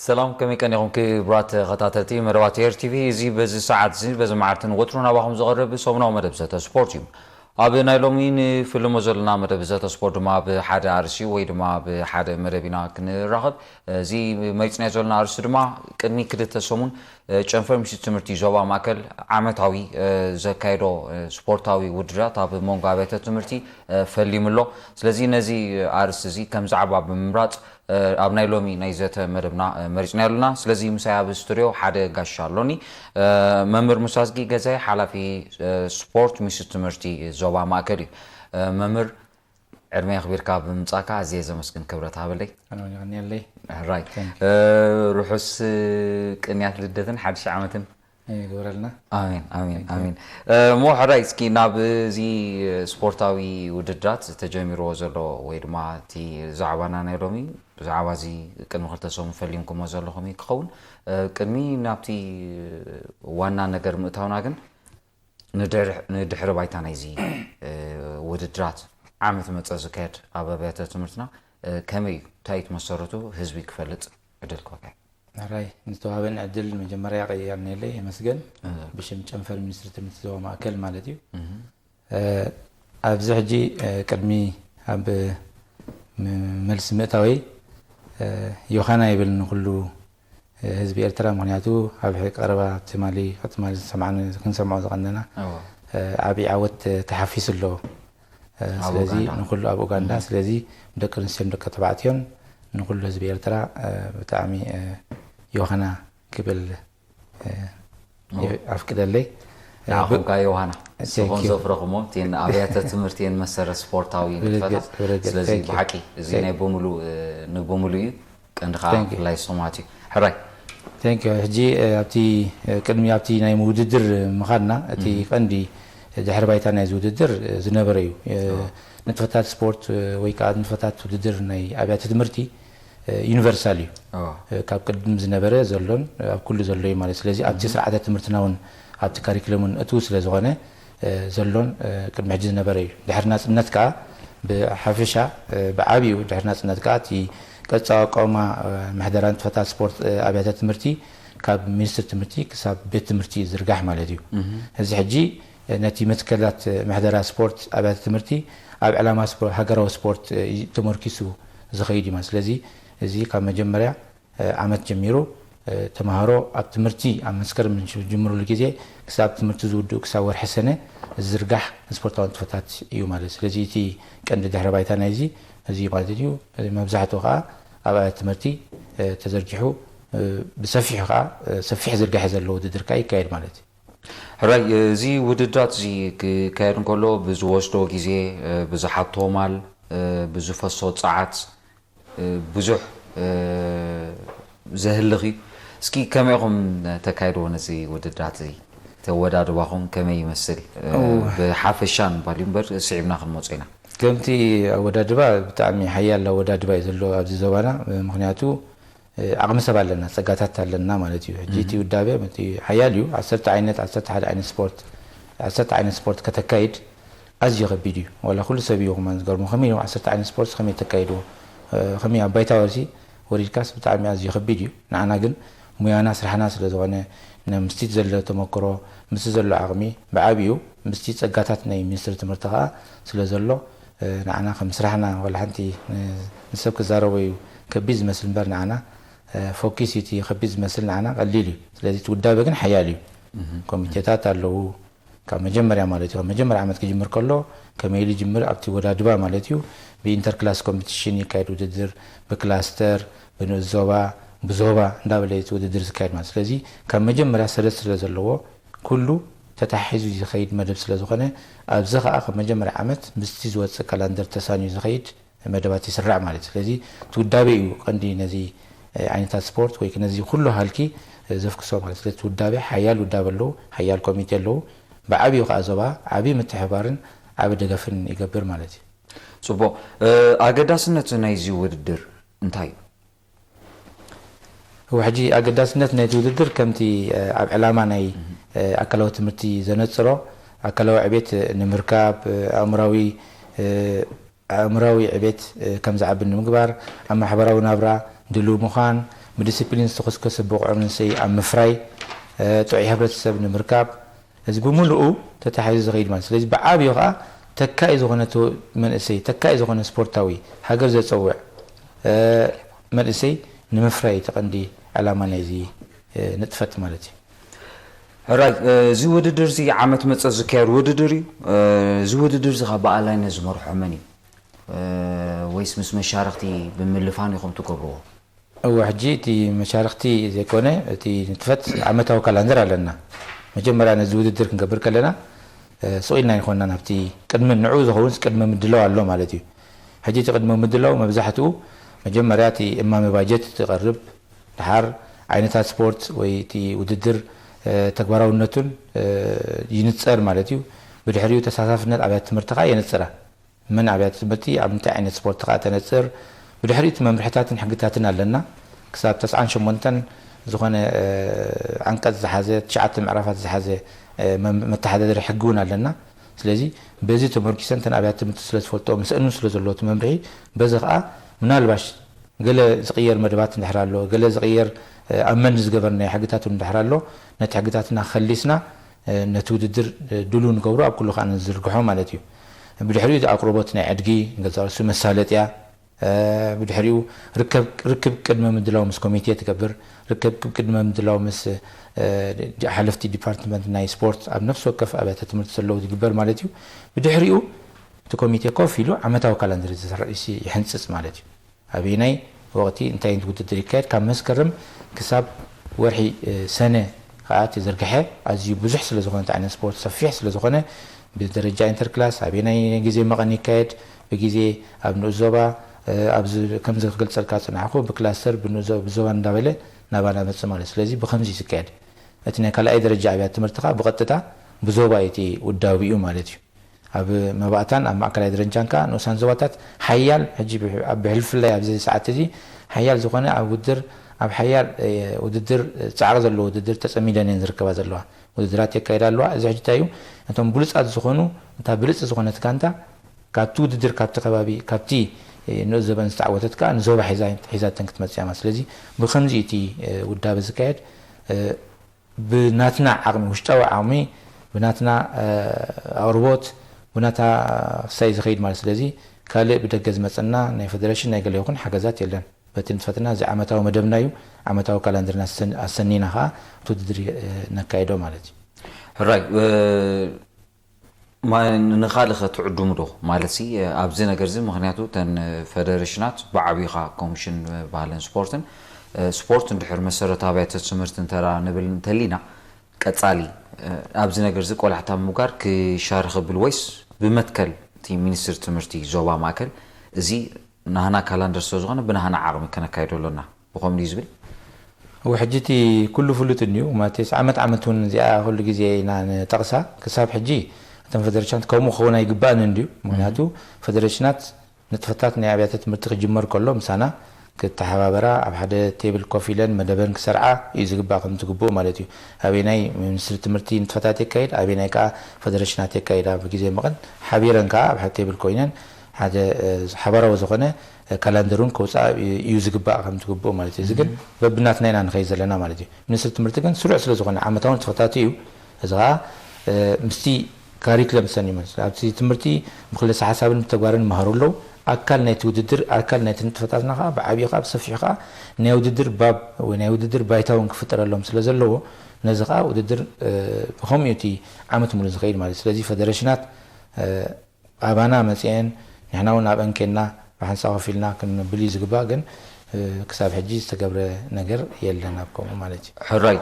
ሰላም፣ ከመይ ቀኒኹም ክቡራት ተኸታተልቲ መደባት ኤር ቲቪ? እዚ በዚ ሰዓት እዚ፣ በዚ መዓልቲ ንወትሩ ናባኹም ዝቐርብ ሰሙናዊ መደብ ዘተ ስፖርት እዩ። ኣብ ናይ ሎሚ ንፍልሞ ዘለና መደብ ዘተ ስፖርት ድማ ብሓደ ኣርእስቲ ወይ ድማ ብሓደ መደብ ኢና ክንራኸብ። እዚ መሪጽናዮ ዘለና ኣርእስቲ ድማ ቅድሚ ክልተ ሰሙን ጨንፈር ሚኒስትሪ ትምህርቲ ዞባ ማእከል ዓመታዊ ዘካየዶ ስፖርታዊ ውድድራት ኣብ መንጎ ኣብያተ ትምህርቲ ፈሊሙ ኣሎ። ስለዚ ነዚ ኣርእስቲ እዚ ከም ዛዕባ ብምምራጽ ኣብ ናይ ሎሚ ናይ ዘተ መደብና መሪጽና ኣለና። ስለዚ ምሳይ ኣብ ስቱድዮ ሓደ ጋሻ ኣሎኒ። መምህር ሙሳዝጊ ገዛይ፣ ሓላፊ ስፖርት ሚኒስትሪ ትምህርቲ ዞባ ማእከል እዩ። መምህር፣ ዕድመ ኣኽቢርካ ብምምጻእካ ኣዝየ ዘመስግን፣ ክብረት ሃበለይ። ኣነ እውን የቐንየለይ። ራይ። Thank you። ርሑስ ቅንያት ልደትን ሓድሽ ዓመትን ይግበረልና። ኣሜን፣ ኣሜን፣ ኣሜን። እሞ ሕራይ፣ እስኪ ናብ እዚ ስፖርታዊ ውድድራት ተጀሚርዎ ዘሎ ወይ ድማ እቲ ዛዕባና ናይ ሎሚ፣ ብዛዕባ እዚ ቅድሚ ክልተ ሰሙን ፈሊምኩሞ ዘለኹም እዩ ክኸውን። ቅድሚ ናብቲ ዋና ነገር ምእታውና ግን፣ ንድሕሪ ባይታ ናይዚ ውድድራት ዓመት መጸ ዝካየድ ኣብ ኣብያተ ትምህርትና ከመይ እዩ? እንታይ እዩ እቲ መሰረቱ? ህዝቢ ክፈልጥ ዕድል ክበካ። ሕራይ፣ ንዝተዋህበኒ ዕድል መጀመርያ ቀያርኔለይ የመስገን። ብሽም ጨንፈር ሚኒስትሪ ትምህርቲ ዞባ ማእከል ማለት እዩ። ኣብዚ ሕጂ ቅድሚ ኣብ መልሲ ምእታወይ ዮሃና ይብል ንኩሉ ህዝቢ ኤርትራ። ምክንያቱ ኣብ ቀረባ ትማሊ ትማሊ ዝሰማዕና ክንሰምዖ ዝቀነና ዓብዪ ዓወት ተሓፊሱ ኣሎ። ስለዚ ንኩሉ ኣብ ኡጋንዳ፣ ስለዚ ደቂ ኣንስትዮን ደቂ ተባዕትዮን ንኩሉ ህዝቢ ኤርትራ ብጣዕሚ ዮሃና ክብል ኣፍቅደለይ። ንዓኹም ከኣ ዮሃና፣ ንስኹም ዘፍረኹሞ እተን ኣብያተ ትምህርቲ እየን መሰረት ስፖርታዊ ንጥፈታት። ስለዚ ብሓቂ እዚ ናይ ብምሉእ ንብምሉእ እዩ። ቀንዲ ከኣ ብፍላይ ሶማት እዩ። ሕራይ። Thank you። ሕጂ ኣብቲ ቅድሚ ኣብቲ ናይ ውድድር ምኻድና፣ እቲ ቀንዲ ድሕሪ ባይታ ናይዚ ውድድር ዝነበረ እዩ። ንጥፈታት ስፖርት ወይ ከዓ ንጥፈታት ውድድር ናይ ኣብያተ ትምህርቲ ዩኒቨርሳል እዩ። ካብ ቅድም ዝነበረ ዘሎን ኣብ ኩሉ ዘሎ እዩ ማለት። ስለዚ ኣብቲ ስርዓተ ትምህርትና እውን ኣብቲ ካሪክለም እውን እትው ስለ ዝኾነ ዘሎን ቅድሚ ሕጂ ዝነበረ እዩ። ድሕሪ ናፅነት ከዓ ብሓፈሻ ብዓብዩ ድሕሪ ናፅነት ከዓ እቲ ቀጻ ኣቋውማ ምሕደራ ንጥፈታት ስፖርት ኣብያተ ትምህርቲ ካብ ሚኒስትሪ ትምህርቲ ክሳብ ቤት ትምህርቲ ዝርጋሕ ማለት እዩ። እዚ ሕጂ ነቲ መትከላት ምሕደራ ስፖርት ኣብያተ ትምህርቲ ኣብ ዕላማ ሃገራዊ ስፖርት ተመርኪሱ ዝኸይድ እዩ ማለት። ስለዚ እዚ ካብ መጀመርያ ዓመት ጀሚሩ ተምሃሮ ኣብ ትምህርቲ ኣብ መስከረም ዝጅምሩሉ ግዜ ክሳብ ትምህርቲ ዝውድኡ ክሳብ ወርሒ ሰነ ዝዝርጋሕ ስፖርታዊ ንጥፈታት እዩ ማለት። ስለዚ እቲ ቀንዲ ድሕረ ባይታ ናይዚ እዚ ማለት እዩ። መብዛሕትኡ ከዓ ኣብ ኣብያተ ትምህርቲ ተዘርጊሑ ብሰፊሑ ከዓ ሰፊሕ ዝርጋሐ ዘለዎ ውድድር ከዓ ይካየድ ማለት እዩ። ሕራይ፣ እዚ ውድድራት እዚ ክካየድ እንከሎ ብዝወስዶ ግዜ፣ ብዝሓቶ ማል፣ ብዝፈሶ ጸዓት ብዙሕ ዘህልኽ እዩ። እስኪ ከመይ ኢኹም ተካይድዎ ነዚ ውድድራት እዚ? ተወዳድባኹም ከመይ ይመስል? ብሓፈሻ ንባል እዩ እምበር ስዒብና ክንመጾ ኢና። ከምቲ ኣወዳድባ ብጣዕሚ ሓያል ኣወዳድባ እዩ ዘሎ ኣብዚ ዞባና። ምክንያቱ ዓቕሚ ሰብ ኣለና፣ ጸጋታት ኣለና ማለት እዩ። ሕጂ እቲ ውዳበ እቲ ሓያል እዩ። ዓሰርተ ዓይነት፣ ዓሰርተ ሓደ ዓይነት ስፖርት፣ ዓሰርተ ዓይነት ስፖርት ከተካይድ ኣዝዩ ከቢድ እዩ። ዋላ ኩሉ ሰብ እዩ ከማን ዝገርሞ፣ ከመይ ኢሎም ዓሰርተ ዓይነት ስፖርት ከመይ ተካይድዎ? ከመይ ኣብ ባይታ ወርሲ ወሪድካስ ብጣዕሚ ኣዝዩ ከቢድ እዩ። ንዓና ግን ሙያና ስራሕና ስለ ዝኾነ፣ ምስቲ ዘሎ ተመክሮ፣ ምስቲ ዘሎ ዓቕሚ ብዓብዩ ምስቲ ጸጋታት ናይ ሚኒስትሪ ትምህርቲ ከኣ ስለ ዘሎ፣ ንዓና ከም ስራሕና ዋላ ሓንቲ ንሰብ ክዛረቦ እዩ ከቢድ ዝመስል እምበር፣ ንዓና ፎኪስ እዩ እቲ ከቢድ ዝመስል፣ ንዓና ቀሊል እዩ። ስለዚ እቲ ውዳበ ግን ሓያል እዩ። ኮሚቴታት ኣለዉ፣ ካብ መጀመርያ ማለት እዩ። ካብ መጀመርያ ዓመት ክጅምር ከሎ ከመይ ኢሉ ይጅምር ኣብቲ ወዳድባ ማለት እዩ። ብኢንተርክላስ ኮምፒቲሽን ይካየድ ውድድር፣ ብክላስተር፣ ብንኡስ ዞባ፣ ብዞባ እንዳበለ እቲ ውድድር ዝካየድ ማለት። ስለዚ ካብ መጀመርያ ሰረት ስለ ዘለዎ ኩሉ ተታሒዙ ዝኸይድ መደብ ስለ ዝኾነ፣ ኣብዚ ኸኣ ካብ መጀመርያ ዓመት ምስቲ ዝወጽእ ካላንደር ተሳንዩ ዝኸይድ መደባት ይስራዕ ማለት እዩ። ስለዚ እቲ ውዳቤ እዩ ቀንዲ ነዚ ዓይነታት ስፖርት ወይ ነዚ ኩሉ ሃልኪ ዘፍክሶ ማለት። ስለዚ እቲ ውዳቤ ሓያል ውዳቤ ኣለዉ፣ ሓያል ኮሚቴ ኣለዉ። ብዓብዩ ከዓ ዞባ ዓብዪ ምትሕባርን ዓቢ ደገፍን ይገብር ማለት እዩ። ጽቡቕ። ኣገዳስነት ናይዚ ውድድር እንታይ እዩ? ሕጂ ኣገዳስነት ናይቲ ውድድር ከምቲ ኣብ ዕላማ ናይ ኣካላዊ ትምህርቲ ዘነጽሮ ኣካላዊ ዕቤት ንምርካብ ኣእምራዊ ኣእምራዊ ዕቤት ከም ዝዓቢ ንምግባር ኣብ ማሕበራዊ ናብራ ድልው ምዃን ብዲሲፕሊን ዝተኾስኮሰ ብቑዕ መንእሰይ ኣብ ምፍራይ፣ ጥዑይ ሕብረተሰብ ንምርካብ፣ እዚ ብምሉኡ ተታሒዙ ዝኸይድ ማለት። ስለዚ ብዓብዩ ከዓ ተካኢ ዝኾነ መንእሰይ፣ ተካኢ ዝኾነ ስፖርታዊ፣ ሃገር ዘፀውዕ መንእሰይ ንምፍራይ እቲ ቀንዲ ዕላማ ናይዚ ንጥፈት ማለት እዩ። ሕራይ፣ እዚ ውድድር እዚ ዓመት መጸ ዝካየድ ውድድር እዩ። እዚ ውድድር እዚ ካብ በኣላይነት ዝመርሖ መን እዩ? ወይስ ምስ መሻርክቲ ብምልፋን ኢኹም ትገብርዎ? እወ፣ ሕጂ እቲ መሻርክቲ ዘይኮነ እቲ ንጥፈት ዓመታዊ ካላንደር ኣለና። መጀመርያ ነዚ ውድድር ክንገብር ከለና ስቕ ኢልና ኣይኮንና ናብቲ ቅድሚ ንዑ ዝኸውን ቅድመ ምድላው ኣሎ ማለት እዩ። ሕጂ እቲ ቅድመ ምድላው መብዛሕትኡ መጀመርያ እቲ እማመ ባጀት ትቐርብ፣ ድሓር ዓይነታት ስፖርት ወይ እቲ ውድድር ተግባራውነቱን ይንጸር ማለት እዩ። ብድሕሪኡ ተሳታፍነት ኣብያተ ትምህርቲ ከዓ የነጽራ። መን ኣብያተ ትምህርቲ ኣብ ምንታይ ዓይነት ስፖርት ከዓ ተነጽር፣ ብድሕሪኡ እቲ መምርሕታትን ሕግታትን ኣለና። ክሳብ ተስዓን ሸሞንተን ዝኾነ ዓንቀፅ ዝሓዘ፣ ትሽዓተ ምዕራፋት ዝሓዘ መተሓዳደሪ ሕጊ እውን ኣለና። ስለዚ በዚ ተመርኪሰን እተን ኣብያተ ትምህርቲ ስለ ዝፈልጥኦ ምስእኑ ስለ ዘለዎ እቲ መምርሒ፣ በዚ ከዓ ምናልባሽ ገለ ዝቕየር መደባት እንድሕር ኣሎ፣ ገለ ዝቕየር ኣመንድ ዝገበርናዮ ሕግታት እውን እንድሕር ኣሎ፣ ነቲ ሕግታትና ከሊስና ነቲ ውድድር ድሉ ንገብሮ ኣብ ኩሉ ከዓ ንዝርግሖ ማለት እዩ። ብድሕሪኡ እቲ ኣቅርቦት ናይ ዕድጊ ገዛርሱ መሳለጥያ፣ ብድሕሪኡ ርክብ ቅድመ ምድላው ምስ ኮሚቴ ትገብር፣ ርክብ ቅድመ ምድላው ምስ ሓለፍቲ ዲፓርትመንት ናይ ስፖርት ኣብ ነፍሲ ወከፍ ኣብያተ ትምህርቲ ዘለዉ ዝግበር ማለት እዩ። ብድሕሪኡ እቲ ኮሚቴ ኮፍ ኢሉ ዓመታዊ ካላንደር ይሕንፅፅ ማለት እዩ። ኣበየናይ ወቕቲ እንታይ ዓይነት ውድድር ይካየድ፣ ካብ መስከረም ክሳብ ወርሒ ሰነ ከዓ ተዘርግሐ ኣዝዩ ብዙሕ ስለ ዝኾነ፣ እቲ ዓይነት ስፖርት ሰፊሕ ስለ ዝኾነ ብደረጃ ኢንተርክላስ ኣበየናይ ግዜ መቐን ይካየድ፣ ብግዜ ኣብ ንኡስ ዞባ ኣብዚ ከምዚ ክገልጸልካ ዝጸናሕኩ ብክላስተር ብዞባ እንዳበለ ናባና መጽእ ማለት። ስለዚ ብኸምዚ ዝካየድ እቲ ናይ ካልኣይ ደረጃ ኣብያት ትምህርቲ ከዓ ብቐጥታ ብዞባ እቲ ውዳቢኡ ማለት እዩ። ኣብ መባእታን ኣብ ማእከላይ ደረጃን ከኣ ንኡሳን ዞባታት ሓያል ሕጂ ብሕልፍላይ ኣብዚ ሰዓት እዚ ሓያል ዝኾነ ኣብ ውድድር ኣብ ሓያል ውድድር ጻዕቂ ዘለዎ ውድድር ተጸሚደን እየን ዝርከባ ዘለዋ። ውድድራት የካይዳ ኣለዋ። እዚ ሕጂ እንታይ እዩ? እቶም ብሉጻት ዝኾኑ እታ ብልጽ ዝኾነት ጋንታ ካብቲ ውድድር ካብቲ ከባቢ ካብቲ ንኡስ ዘበን ዝተዓወተት ከኣ ንዞባ ሒዛተን ክትመጽእ እያ ማለት። ስለዚ ብኸምዚ እቲ ውዳበ ዝካየድ ብናትና ዓቕሚ፣ ውሽጣዊ ዓቕሚ፣ ብናትና ኣቕርቦት፣ ብናታ ክሳይ ዝኸይድ ማለት። ስለዚ ካልእ ብደገ ዝመጸና ናይ ፌደሬሽን ናይ ገለ ይኹን ሓገዛት የለን። በቲ ንጥፈትና እዚ ዓመታዊ መደብና እዩ። ዓመታዊ ካላንደርና ኣሰኒና ከዓ እቲ ውድድር ነካይዶ ማለት እዩ። ሕራይ ንኻልእ ከ ትዕድሙ ዶ ማለት ሲ ኣብዚ ነገር እዚ? ምክንያቱ እተን ፌደሬሽናት ብዓብዩ ካ ኮሚሽን ባህልን ስፖርትን ስፖርት እንድሕር መሰረታዊ ኣብያተ ትምህርቲ እንተራ ንብል እንተሊና ቀጻሊ ኣብዚ ነገር እዚ ቆላሕታ ምውጋር ክሻርኽ ብል ወይስ ብመትከል እቲ ሚኒስትሪ ትምህርቲ ዞባ ማእከል እዚ ናህና ካላንደር ስለ ዝኾነ ብናህና ዓቕሚ ከነካይዶ ኣሎና ብኸም ድዩ ዝብል? እወ ሕጂ እቲ ኩሉ ፍሉጥ እንድዩ ማለት ዓመት ዓመት እውን እዚኣ ኩሉ ግዜ ኢና ንጠቕሳ። ክሳብ ሕጂ እተን ፌደሬሽናት ከምኡ ክኸውን ኣይግባእን እንድዩ። ምክንያቱ ፌደሬሽናት ንጥፈታት ናይ ኣብያተ ትምህርቲ ክጅመር ከሎ ምሳና ክተሓባበራ ኣብ ሓደ ቴብል ኮፍ ኢለን መደበን ክሰርዓ እዩ ዝግባእ ከም ትግብኡ ማለት እዩ። ኣበየናይ ሚኒስትሪ ትምህርቲ ንጥፈታት የካይድ ኣበየናይ ከዓ ፌደሬሽናት የካይዳ ብግዜ መቐን ሓቢረን ከዓ ኣብ ሓደ ቴብል ኮይነን ሓደ ሓባራዊ ዝኾነ ካላንደር እውን ከውፅኣ እዩ ዝግባእ ከም ትግብኡ ማለት እዩ። እዚ ግን በብናትና ኢና ንኸይድ ዘለና ማለት እዩ። ሚኒስትሪ ትምህርቲ ግን ስሩዕ ስለ ዝኾነ ዓመታዊ ንጥፈታቱ እዩ። እዚ ከዓ ምስቲ ካሪክለም ሰኒመንት ኣብቲ ትምህርቲ ብክለሰ ሓሳብን ብተግባርን ይመሃሩ ኣለዉ። ኣካል ናይቲ ውድድር ኣካል ናይቲ ንጥፈታትና ከዓ ብዓብዩ ከዓ ብሰፊሑ ከዓ ናይ ውድድር ባብ ወይ ናይ ውድድር ባይታ እውን ክፍጠረሎም ስለ ዘለዎ ነዚ ከዓ ውድድር ብከምኡ እቲ ዓመት ሙሉ ዝኸይድ ማለት እዩ። ስለዚ ፌደሬሽናት ኣባና መፅአን ንሕና እውን ኣብአን ኬድና ብሓንሳብ ከፊልና ክንብል እዩ ዝግባእ ግን ክሳብ ሕጂ ዝተገብረ ነገር የለን ኣብ ከምኡ ማለት እዩ። ሕራይ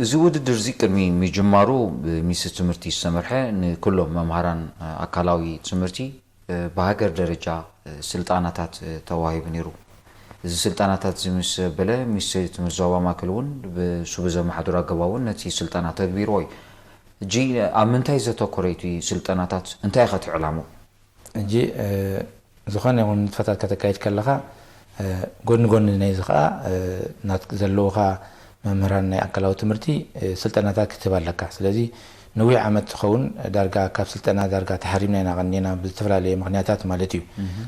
እዚ ውድድር እዚ ቅድሚ ምጅማሩ ብሚኒስትሪ ትምህርቲ ዝተመርሐ ንኩሎም መምሃራን ኣካላዊ ትምህርቲ ብሃገር ደረጃ ስልጣናታት ተዋሂቡ ነይሩ። እዚ ስልጣናታት እዚ ምስ በለ ሚኒስትሪ ትምህርቲ ዞባ ማእከል እውን ብሱ ብዘመሓድሮ ኣገባብ እውን ነቲ ስልጠና ተግቢርዎ እዩ። ሕጂ ኣብ ምንታይ ዘተኮረ እዩ እቲ ስልጠናታት? እንታይ ከ እቲ ዕላምኡ? ሕጂ ዝኾነ ይኹን ንጥፈታት ከተካይድ ከለኻ ጎኒ ጎኒ ናይዚ ከዓ ናት ዘለውኻ መምህራን ናይ ኣካላዊ ትምህርቲ ስልጠናታት ክትህብ ኣለካ። ስለዚ ነዊሕ ዓመት ዝኸውን ዳርጋ ካብ ስልጠና ዳርጋ ተሓሪምና ኢና ቀኒና ብዝተፈላለየ ምክንያታት ማለት እዩ።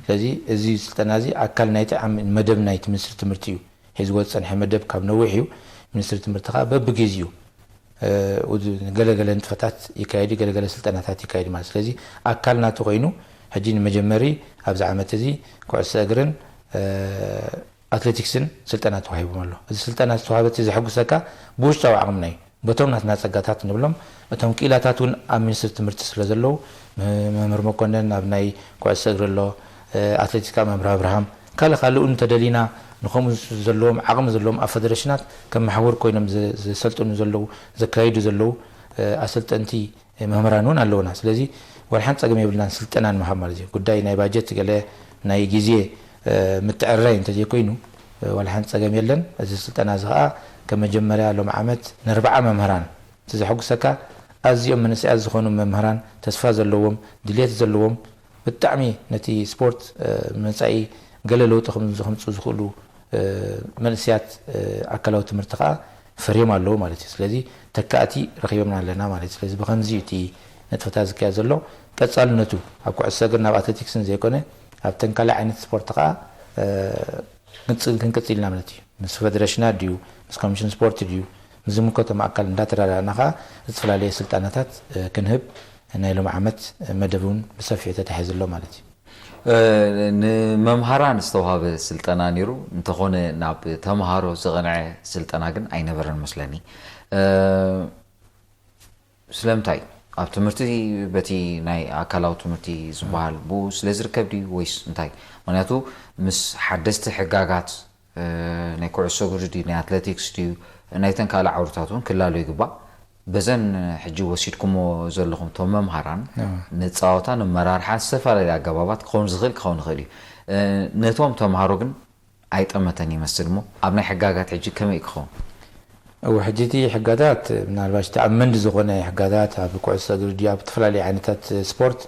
ስለዚ እዚ ስልጠና እዚ ኣካል ናይቲ መደብ ናይቲ ሚኒስትሪ ትምህርቲ እዩ። ዝወ ዝፀንሐ መደብ ካብ ነዊሕ እዩ። ሚኒስትሪ ትምህርቲ ከዓ በብግዜኡ ገለገለ ንጥፈታት ይካየድ፣ ገለገለ ስልጠናታት ይካየድ ማለት። ስለዚ ኣካል ናቱ ኮይኑ ሕጂ ንመጀመሪ ኣብዚ ዓመት እዚ ኩዕሶ እግርን ኣትሌቲክስን ስልጠና ተዋሂቦም ኣሎ። እዚ ስልጠና ዝተዋህበ እቲ ዘሐጉሰካ ብውሽጣዊ ዓቕምና እዩ። በቶም ናትና ጸጋታት ንብሎም፣ እቶም ክኢላታት እውን ኣብ ሚኒስትሪ ትምህርቲ ስለ ዘለዉ፣ መምህር መኮነን ኣብ ናይ ኩዕሶ እግሪ ኣሎ፣ ኣትሌቲክስ መምህር ኣብርሃም፣ ካልእ ካልእ እውን እንተደሊና ንከምኡ ዘለዎም ዓቕሚ ዘለዎም ኣብ ፈደረሽናት ከም መሓውር ኮይኖም ዘሰልጥኑ ዘለዉ፣ ዘካይዱ ዘለዉ ኣሰልጠንቲ መምህራን እውን ኣለዉና። ስለዚ ዋላ ሓንቲ ጸገም የብልናን ስልጠና ንምሃብ ማለት እዩ። ጉዳይ ናይ ባጀት ገለ ናይ ግዜ ምትዕርራይ እንተዘይኮይኑ ዋላ ሓንቲ ጸገም የለን። እዚ ስልጠና እዚ ኸኣ ከም መጀመርያ ሎም ዓመት ንርብዓ መምህራን፣ እቲ ዘሐጉሰካ ኣዝዮም መንእሰያት ዝኾኑ መምህራን፣ ተስፋ ዘለዎም፣ ድልየት ዘለዎም፣ ብጣዕሚ ነቲ ስፖርት መጻኢ ገለ ለውጢ ከም ከምጽኡ ዝኽእሉ መንእሰያት ኣካላዊ ትምህርቲ ከኣ ፈርዮም ኣለዉ ማለት እዩ። ስለዚ ተካእቲ ረኺቦምና ኣለና ማለት እዩ። ስለዚ ብኸምዚ እዩ እቲ ንጥፈታት ዝካየድ ዘሎ። ቀጻልነቱ ኣብ ኩዕሶ እግርን ኣብ ኣትሌቲክስን ዘይኮነ ኣብተን ካልእ ዓይነት ስፖርት ከኣ ክንጽል ክንቅጽል ኢና ማለት እዩ። ምስ ፈደረሽናት ድዩ ምስ ኮሚሽን ስፖርት ድዩ ምስ ዝምልከቶም ኣካል እንዳተረዳእና ከኣ ዝተፈላለየ ስልጠናታት ክንህብ ናይ ሎም ዓመት መደብ እውን ብሰፊሑ ተታሒዙ ኣሎ ማለት እዩ። ንመምሃራን ዝተዋሃበ ስልጠና ነይሩ፣ እንተኾነ ናብ ተምሃሮ ዝቐንዐ ስልጠና ግን ኣይነበረን መስለኒ። ስለምንታይ ኣብ ትምህርቲ በቲ ናይ ኣካላዊ ትምህርቲ ዝበሃል ብኡ ስለ ዝርከብ ድዩ ወይስ እንታይ? ምክንያቱ ምስ ሓደስቲ ሕጋጋት ናይ ኩዕሶ እግሪ ድዩ ናይ ኣትሌቲክስ ድዩ ናይተን ካልእ ዓውድታት እውን ክላሎ ይግባእ። በዘን ሕጂ ወሲድኩሞ ዘለኹም እቶም መምሃራን ንፃወታ ንመራርሓ ዝተፈላለዩ ኣገባባት ክኸውን ዝኽእል ክኸውን ይኽእል እዩ። ነቶም ተምሃሮ ግን ኣይጠመተን ይመስል እሞ ኣብ ናይ ሕጋጋት ሕጂ ከመይ ክኸውን? እወ ሕጂ እቲ ሕጋታት ምናልባሽ እቲ ኣብ መንዲ ዝኾነ ሕጋታት ኣብ ኩዕሶ እግሪ ድዩ ኣብ ዝተፈላለዩ ዓይነታት ስፖርት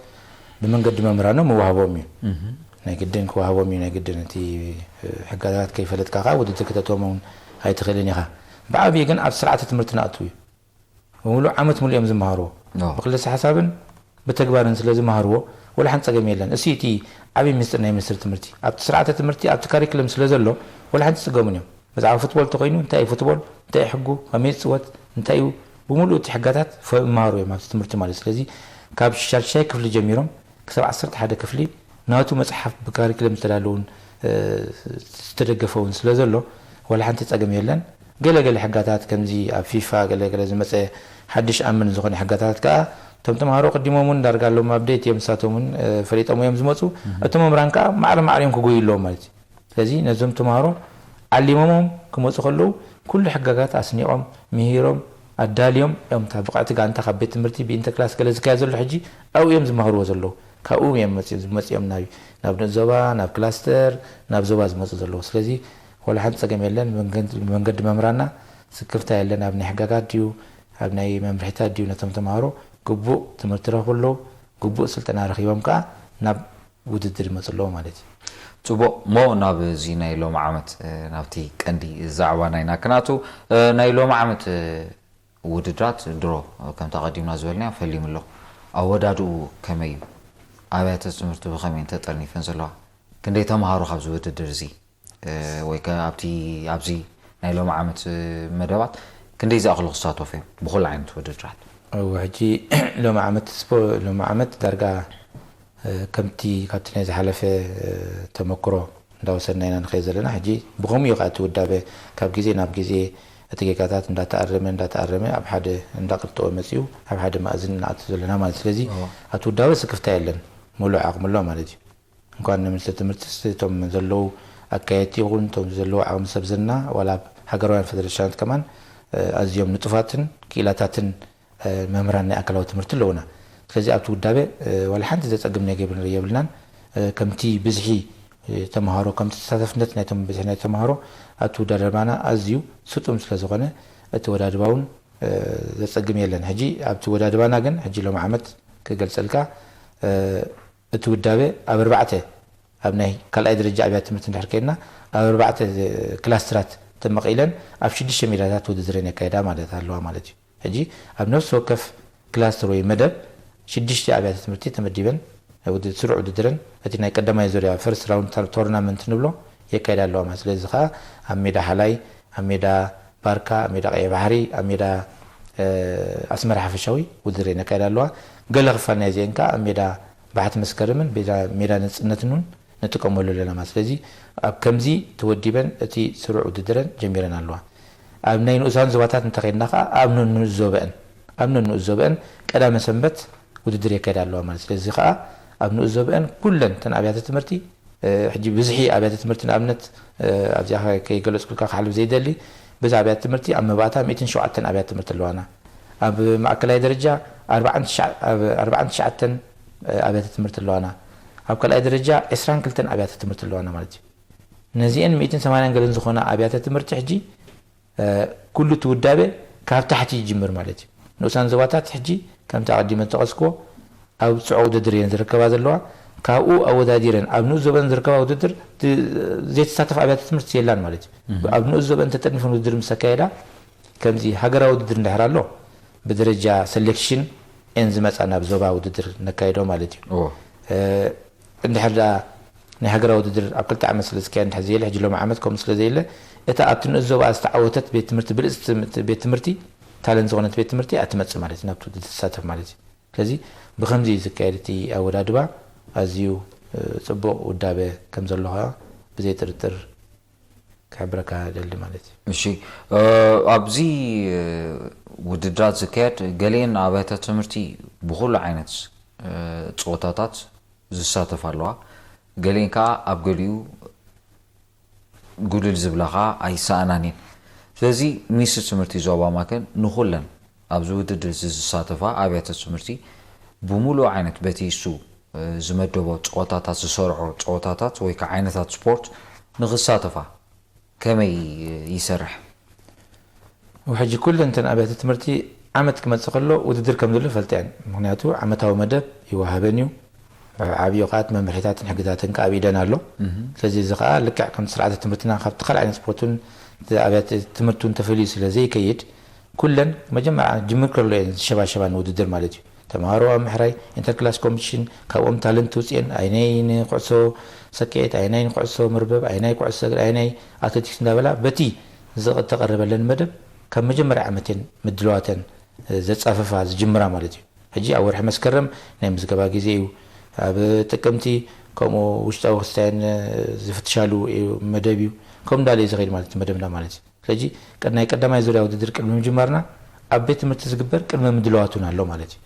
ብመንገዲ መምህራኖም ይወሃቦም እዩ። ናይ ግድን ክወሃቦም እዩ ናይ ግድን እቲ ሕጋታት ከይፈለጥካ ከዓ ውድድር ክተእትዎም እውን ኣይትኽእልን ኢኻ። ብዓብዪ ግን ኣብ ስርዓተ ትምህርቲ ናእቱ እዩ። ብምሉእ ዓመት ሙሉእ እዮም ዝመሃርዎ። ብክልሰ ሓሳብን ብተግባርን ስለ ዝመሃርዎ ወላ ሓንቲ ፀገም የለን። እሱ እቲ ዓብዪ ምስጢር ናይ ሚኒስትሪ ትምህርቲ ኣብቲ ስርዓተ ትምህርቲ ኣብቲ ካሪክለም ስለ ዘሎ ወላ ሓንቲ ፅገሙን እዮም። ብዛዕባ ፉትቦል እንተኮይኑ እንታይ እዩ ፉትቦል፣ እንታይ እዩ ሕጉ፣ ከመይ ዝፅወት፣ እንታይ እዩ ብምሉእ እቲ ሕጋታት ይመሃሩ እዮም ኣብቲ ትምህርቲ ማለት። ስለዚ ካብ ሻድሻይ ክፍሊ ጀሚሮም ክሳብ ዓሰርተ ሓደ ክፍሊ ናቱ መፅሓፍ ብካሪክለም ዝተዳለውን ዝተደገፈውን ስለ ዘሎ ዋላ ሓንቲ ፀገም የለን። ገለ ገለ ሕጋታት ከምዚ ኣብ ፊፋ ገለ ገለ ዝመፀ ሓድሽ ኣምን ዝኾነ ሕጋታት ከዓ እቶም ተምሃሮ ቅዲሞም እውን ዳርጋ ኣለዎም ኣብዴት እዮም ንሳቶም እውን ፈሊጦም እዮም ዝመፁ። እቶም መምህራን ከዓ ማዕረ ማዕረ እዮም ክጎዩ ኣለዎም ማለት እዩ። ስለዚ ነዞም ተምሃሮ ዓሊሞሞም ክመፁ ከለዉ ኩሉ ሕጋጋት ኣስኒቖም ምሂሮም ኣዳልዮም እዮም። እታ ብቕዕቲ ጋንታ ካብ ቤት ትምህርቲ ብኢንተርክላስ ገለ ዝካየድ ዘሎ ሕጂ ኣብኡ እዮም ዝመሃርዎ ዘለዉ። ካብኡ እዮም መፂኦም ዝመፂኦም ናብ ናብ ንኡስ ዞባ ናብ ክላስተር ናብ ዞባ ዝመፁ ዘለዉ። ስለዚ ዋላ ሓንቲ ፀገም የለን። ብመንገዲ መምህራንና ስክፍታ የለን። ኣብ ናይ ሕጋጋት ድዩ ኣብ ናይ መምርሒታት ድዩ ነቶም ተምሃሮ ግቡእ ትምህርቲ ረኽቡ ኣለዉ። ግቡእ ስልጠና ረኺቦም ከዓ ናብ ውድድር ይመፁ ኣለዉ ማለት እዩ። ፅቡቕ እሞ ናብ እዚ ናይ ሎም ዓመት ናብቲ ቀንዲ ዛዕባ ናይና ክናቱ ናይ ሎም ዓመት ውድድራት ድሮ ከምቲ ኣቐዲምና ዝበልናዮ ፈሊሙ ኣሎ። ኣወዳድኡ ከመይ እዩ? ኣብያተ ትምህርቲ ብኸመይ እንተጠርኒፈን ዘለዋ? ክንደይ ተምሃሮ ካብዚ ውድድር እዚ ወይ ከ ኣብቲ ኣብዚ ናይ ሎም ዓመት መደባት ክንደይ ዝኣኽሉ ክሳተፉ እዮም ብኹሉ ዓይነት ውድድራት? እወ ሕጂ ሎም ዓመት ስፖ ሎም ዓመት ዳርጋ ከምቲ ካብቲ ናይ ዝሓለፈ ተመክሮ እንዳወሰድና ኢና ንኸይድ ዘለና። ሕጂ ብኸምኡ እዩ ከዓ እቲ ውዳበ ካብ ግዜ ናብ ግዜ እቲ ጌጋታት እንዳተኣረመ እንዳተኣረመ ኣብ ሓደ እንዳቅልጠወ መፂኡ ኣብ ሓደ ማእዝን ንኣቱ ዘለና ማለት። ስለዚ ኣብቲ ውዳበ ስክፍታ የለን፣ ሙሉእ ዓቕሚ ኣሎ ማለት እዩ። እንኳን ንሚኒስትሪ ትምህርትስ እቶም ዘለዉ ኣካየድቲ ይኹን እቶም ዘለዉ ዓቕሚ ሰብ ዝና ዋላ ኣብ ሃገራውያን ፈደረሽናት ከማን ኣዝዮም ንጡፋትን ክኢላታትን መምህራን ናይ ኣካላዊ ትምህርቲ ኣለዉና። ስለዚ ኣብቲ ውዳበ ዋላ ሓንቲ ዘጸግም ነገር የብልናን። ከምቲ ብዝሒ ተምሃሮ ከምቲ ተሳታፍነት ናይቶም ብዝሒ ናይ ተምሃሮ ኣብቲ ውዳደባና ኣዝዩ ስጡም ስለ ዝኾነ እቲ ወዳድባ እውን ዘጸግም የለን። ሕጂ ኣብቲ ወዳድባና ግን ሕጂ ሎም ዓመት ክገልጸልካ እቲ ውዳበ ኣብ ኣርባዕተ ኣብ ናይ ካልኣይ ደረጃ ኣብያተ ትምህርቲ እንድሕር ከይድና ኣብ ኣርባዕተ ክላስተራት ተመቒለን ኣብ ሽዱሽተ ሜዳታት ውድድረን የካይዳ ማለት ኣለዋ ማለት እዩ። ሕጂ ኣብ ነፍሲ ወከፍ ክላስተር ወይ መደብ ሽዱሽተ ኣብያተ ትምህርቲ ተመዲበን ውድ- ስሩዕ ውድድረን እቲ ናይ ቀዳማይ ዙርያ ፈርስት ራውንድ ቶርናመንት ንብሎ የካይዳ ኣለዋ ማለት። ስለዚ ከዓ ኣብ ሜዳ ሓላይ፣ ኣብ ሜዳ ባርካ፣ ኣብ ሜዳ ቀይሕ ባሕሪ፣ ኣብ ሜዳ ኣስመራ ሓፈሻዊ ውድድር እየን የካይዳ ኣለዋ። ገለ ክፋል ናይ እዚአን ከዓ ኣብ ሜዳ ባሕቲ መስከረምን ሜዳ ነፅነትን እውን ንጥቀመሉ ኣለና ማለት። ስለዚ ኣብ ከምዚ ተወዲበን እቲ ስሩዕ ውድድረን ጀሚረን ኣለዋ። ኣብ ናይ ንኡሳን ዞባታት እንተኸድና ከዓ ኣብ ንኡስ ዞበአን ኣብ ንኡስ ዞበአን ቀዳመ ሰንበት ውድድር የካይዳ ኣለዋ ማለት። ስለዚ ከዓ ኣብ ንኡስ ዞበአን ኩለን ተን ኣብያተ ትምህርቲ ሕጂ ብዝሒ ኣብያተ ትምህርቲ ንኣብነት ኣብዚኣ ከይገለፅኩልካ ክሓልፍ ዘይደሊ፣ በዚ ኣብያተ ትምህርቲ ኣብ መባእታ ሚእትን ሸውዓተን ኣብያተ ትምህርቲ ኣለዋና። ኣብ ማእከላይ ደረጃ ኣርባዓን ትሽዓተን ኣብያተ ትምህርቲ ኣለዋና። ኣብ ካልኣይ ደረጃ ዕስራን ክልተን ኣብያተ ትምህርቲ ኣለዋና ማለት እዩ። ነዚአን ሚእትን ሰማንያን ገለን ዝኾና ኣብያተ ትምህርቲ ሕጂ ኩሉ እቲ ውዳበ ካብ ታሕቲ ይጅምር ማለት እዩ። ንኡሳን ዞባታት ሕጂ ከምቲ ኣቐዲመ ዝጠቐስክዎ ኣብ ፅዑቕ ውድድር እየን ዝርከባ ዘለዋ። ካብኡ ኣወዳዲረን ኣብ ንኡስ ዞበን ዝርከባ ውድድር ዘይተሳተፍ ኣብያተ ትምህርቲ የላን ማለት እዩ። ኣብ ንኡስ ዞበን ተጠርኒፈን ውድድር ምስ ኣካየዳ ከምዚ ሃገራዊ ውድድር እንድሕር ኣሎ ብደረጃ ሰሌክሽን እየን ዝመፃ ናብ ዞባ ውድድር ነካይዶ ማለት እዩ። እንድሕር ደኣ ናይ ሃገራዊ ውድድር ኣብ ክልተ ዓመት ስለ ዝካየድ እንድሕር ዘየለ ሕጂ ሎም ዓመት ከምኡ ስለ ዘየለ እታ ኣብቲ ንኡስ ዞባ ዝተዓወተት ቤት ትምህርቲ ብልፅቲ ቤት ትምህርቲ ታለንት ዝኾነት ቤት ትምህርቲ እያ ትመፅእ ማለት እዩ ናብቲ ውድድር ትሳተፍ ማለት እዩ። ስለዚ ብኸምዚ እዩ ዝካየድ እቲ ኣወዳድባ። ኣዝዩ ፅቡቕ ውዳበ ከም ዘሎ ከዓ ብዘይ ጥርጥር ክሕብረካ ደሊ ማለት እዩ። እሺ፣ ኣብዚ ውድድራት ዝካየድ ገሊአን ኣብያተ ትምህርቲ ብኩሉ ዓይነት ፀወታታት ዝሳተፋ ኣለዋ። ገሊአን ከዓ ኣብ ገሊኡ ጉልል ዝብላ ከዓ ኣይሰኣናን እየን። ስለዚ ሚኒስትሪ ትምህርቲ ዞባ ማከን ንኩለን ኣብዚ ውድድር እዚ ዝሳተፋ ኣብያተ ትምህርቲ ብሙሉእ ዓይነት በቲ እሱ ዝመደቦ ፀወታታት ዝሰርዖ ፀወታታት ወይ ከዓ ዓይነታት ስፖርት ንክሳተፋ ከመይ ይሰርሕ? ሕጂ ኩለን እተን ኣብያተ ትምህርቲ ዓመት ክመፅእ ከሎ ውድድር ከም ዘሎ ይፈልጣ እየን። ምክንያቱ ዓመታዊ መደብ ይወሃበን እዩ። ዓብዩ ከዓ መምርሒታትን ሕግታትን ከዓ ኣብ ኢደን ኣሎ። ስለዚ እዚ ከዓ ልክዕ ከምቲ ስርዓተ ትምህርትና ካብቲ ካልእ ዓይነት ስፖርትን ኣብያተ ትምህርትን ተፈልዩ ስለ ዘይከይድ ኩለን መጀመርያ ጅምር ከሎ እየን ዝሸባሸባ ንውድድር ማለት እዩ። ተምሃሮ ኣብ ምሕራይ ኢንተርክላስ ኮምፒቲሽን ካብኦም ታለንት ውፅኤን ኣይናይ ንኩዕሶ ሰክዔት ኣይናይ ንኩዕሶ መርበብ ኣይናይ ኩዕሶ እግሪ ኣይናይ ኣትሌቲክስ እንዳበላ በቲ ዝተቐረበለን መደብ ካብ መጀመርያ ዓመት እየን ምድልዋተን ዘፃፍፋ ዝጅምራ ማለት እዩ። ሕጂ ኣብ ወርሒ መስከረም ናይ ምዝገባ ግዜ እዩ። ኣብ ጥቅምቲ ከምኡ ውሽጣዊ ክስታየን ዝፍትሻሉ መደብ እዩ። ከምኡ እንዳለ እዩ ዝኸይድ ማለት እዩ መደብና ማለት እዩ። ስለዚ ናይ ቀዳማይ ዙርያ ውድድር ቅድሚ ምጅማርና ኣብ ቤት ትምህርቲ ዝግበር ቅድመ ምድላዋት እውን ኣሎ ማለት እዩ።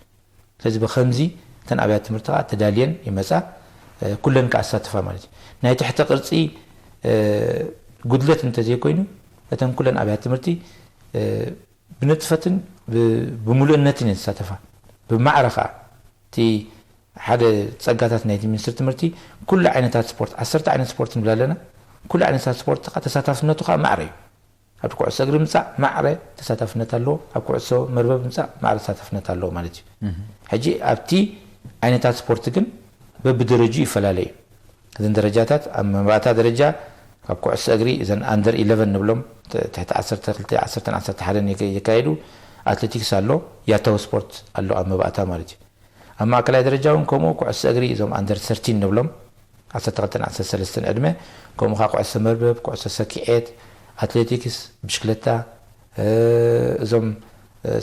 ስለዚ ብከምዚ እተን ኣብያተ ትምህርቲ ከዓ ተዳልየን ይመፃ፣ ኩለን ከዓ ኣሳትፋ ማለት እዩ። ናይ ትሕተ ቅርፂ ጉድለት እንተዘይኮይኑ እተን ኩለን ኣብያተ ትምህርቲ ብንጥፈትን ብምሉእነትን እየን ዝሳተፋ። ብማዕረ ከዓ እቲ ሓደ ፀጋታት ናይቲ ሚኒስትሪ ትምህርቲ ኩሉ ዓይነታት ስፖርት፣ ዓሰርተ ዓይነት ስፖርት ንብል ኣለና። ኩሉ ዓይነታት ስፖርት ከዓ ተሳታፍነቱ ከዓ ማዕረ እዩ። ኣብ ኩዕሶ እግሪ ምፃእ ማዕረ ተሳታፍነት ኣለዎ፣ ኣብ ኩዕሶ መርበብ ምፃእ ማዕረ ተሳታፍነት ኣለዎ ማለት እዩ። ሕጂ ኣብቲ ዓይነታት ስፖርት ግን በብደረጅኡ ይፈላለ እዩ። እዘን ደረጃታት ኣብ መባእታ ደረጃ ኣብ ኩዕሶ እግሪ እዘን ኣንደር ኢለቨን ንብሎም ትሕቲ ዓሰርተ ክልተ ዓሰርተ ዓሰርተ ሓደን ይካየዱ። ኣትሌቲክስ ኣሎ፣ ያታዊ ስፖርት ኣሎ ኣብ መባእታ ማለት እዩ። ኣብ ማእከላይ ደረጃ እውን ከምኡ ኩዕሶ እግሪ እዞም ኣንደር ሰርቲን ንብሎም ዓሰርተ ክልተን ዓሰርተ ሰለስተን ዕድመ ከምኡ ከዓ ኩዕሶ መርበብ፣ ኩዕሶ ሰኪዔት፣ ኣትሌቲክስ፣ ብሽክለታ፣ እዞም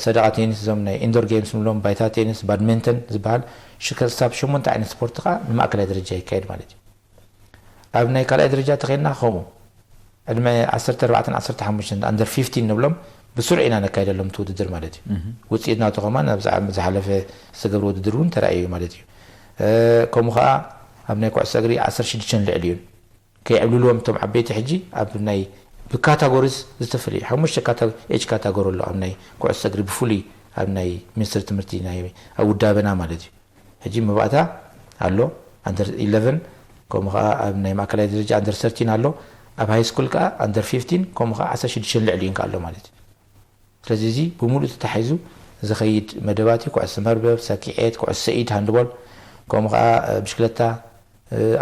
ሰደቓ ቴኒስ እዞም ናይ ኢንዶር ጌምስ ንብሎም ባይታ ቴኒስ፣ ባድሜንተን ዝበሃል ክሳብ ሸሞንተ ዓይነት ስፖርት ከዓ ንማእከላይ ደረጃ ይካየድ ማለት እዩ። ኣብ ናይ ካልኣይ ደረጃ ተኸይድና ከምኡ ዕድመ ዓሰርተ ኣርባዕተን ዓሰርተ ሓሙሽተን ኣንደር ፊፍቲን ንብሎም ብስሩዕ ኢና ነካይደሎም እቲ ውድድር ማለት እዩ። ውፅኢት ናቱ ከማን ኣብዚ ዓመት ዝሓለፈ ዝተገብረ ውድድር እውን ተራእዩ ማለት እዩ። ከምኡ ከዓ ኣብ ናይ ኩዕሶ እግሪ ዓሰርተ ሽዱሽተን ልዕሊ እዩን ከይዕብልልዎም እቶም ዓበይቲ ሕጂ ኣብ ናይ ብካታጎሪስ ዝተፈለዩ ሓሙሽተ ኤጅ ካታጎሪ ኣሎ ኣብ ናይ ኩዕሶ እግሪ ብፍሉይ ኣብ ናይ ሚኒስትሪ ትምህርቲ ኣብ ውዳበና ማለት እዩ። ሕጂ መባእታ ኣሎ ኣንደር ኢለቨን ከምኡ ከዓ ኣብ ናይ ማእከላይ ደረጃ ኣንደር ሰርቲን ኣሎ። ኣብ ሃይ ስኩል ከዓ ኣንደር ፊፍቲን ከምኡ ከዓ ዓሰርተ ሽዱሽተ ልዕሊ እዩ ኣሎ ማለት እዩ። ስለዚ እዚ ብምሉእ ተታሒዙ ዝኸይድ መደባት እዩ። ኩዕሶ መርበብ፣ ሰኪዔት፣ ኩዕሶ ኢድ፣ ሃንድቦል ከምኡ ከዓ ብሽክለታ፣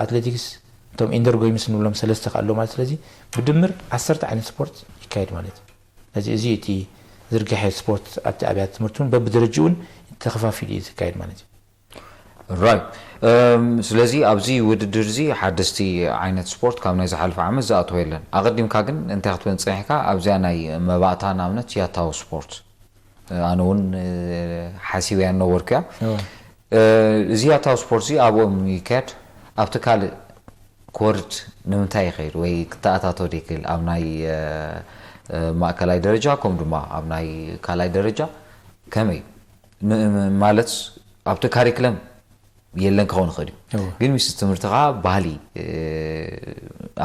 ኣትሌቲክስ እቶም ኢንዶር ጎይምስ ንብሎም ሰለስተ ከዓ ኣሎ ማለት ስለዚ ብድምር ዓሰርተ ዓይነት ስፖርት ይካየድ ማለት እዩ። ስለዚ እዚ እቲ ዝርግሐ ስፖርት ኣብቲ ኣብያተ ትምህርቲ እውን በብደረጅኡ እውን ተኸፋፊሉ እዩ ዝካየድ ማለት እዩ። ራይት። እም፣ ስለዚ ኣብዚ ውድድር እዚ ሓደስቲ ዓይነት ስፖርት ካብ ናይ ዝሓለፈ ዓመት ዝኣተወ የለን። ኣቐዲምካ ግን እንታይ ክትብል ጸኒሕካ ኣብዚኣ ናይ መባእታ ንኣብነት ያታዊ ስፖርት፣ እ፣ ኣነ እውን፣ እ፣ ሓሲበያ ነበርኩ እያ። እወ። እ፣ እዚ ያታዊ ስፖርት እዚ ኣብኦም ይካየድ፣ ኣብቲ ካልእ ክወርድ ንምንታይ ይኸይድ ወይ ክተኣታቶ ይክእል? ኣብ ናይ፣ እ፣ እ፣ ማእከላይ ደረጃ ከምኡ ድማ ኣብ ናይ ካልኣይ ደረጃ ከመይ? ን-፣ ማለት ኣብቲ ካሪክለም የለን ክኸውን ይኽእል እዩ። እወ። ግን ምስ ትምህርቲ ኸዓ ባህሊ፣ እ፣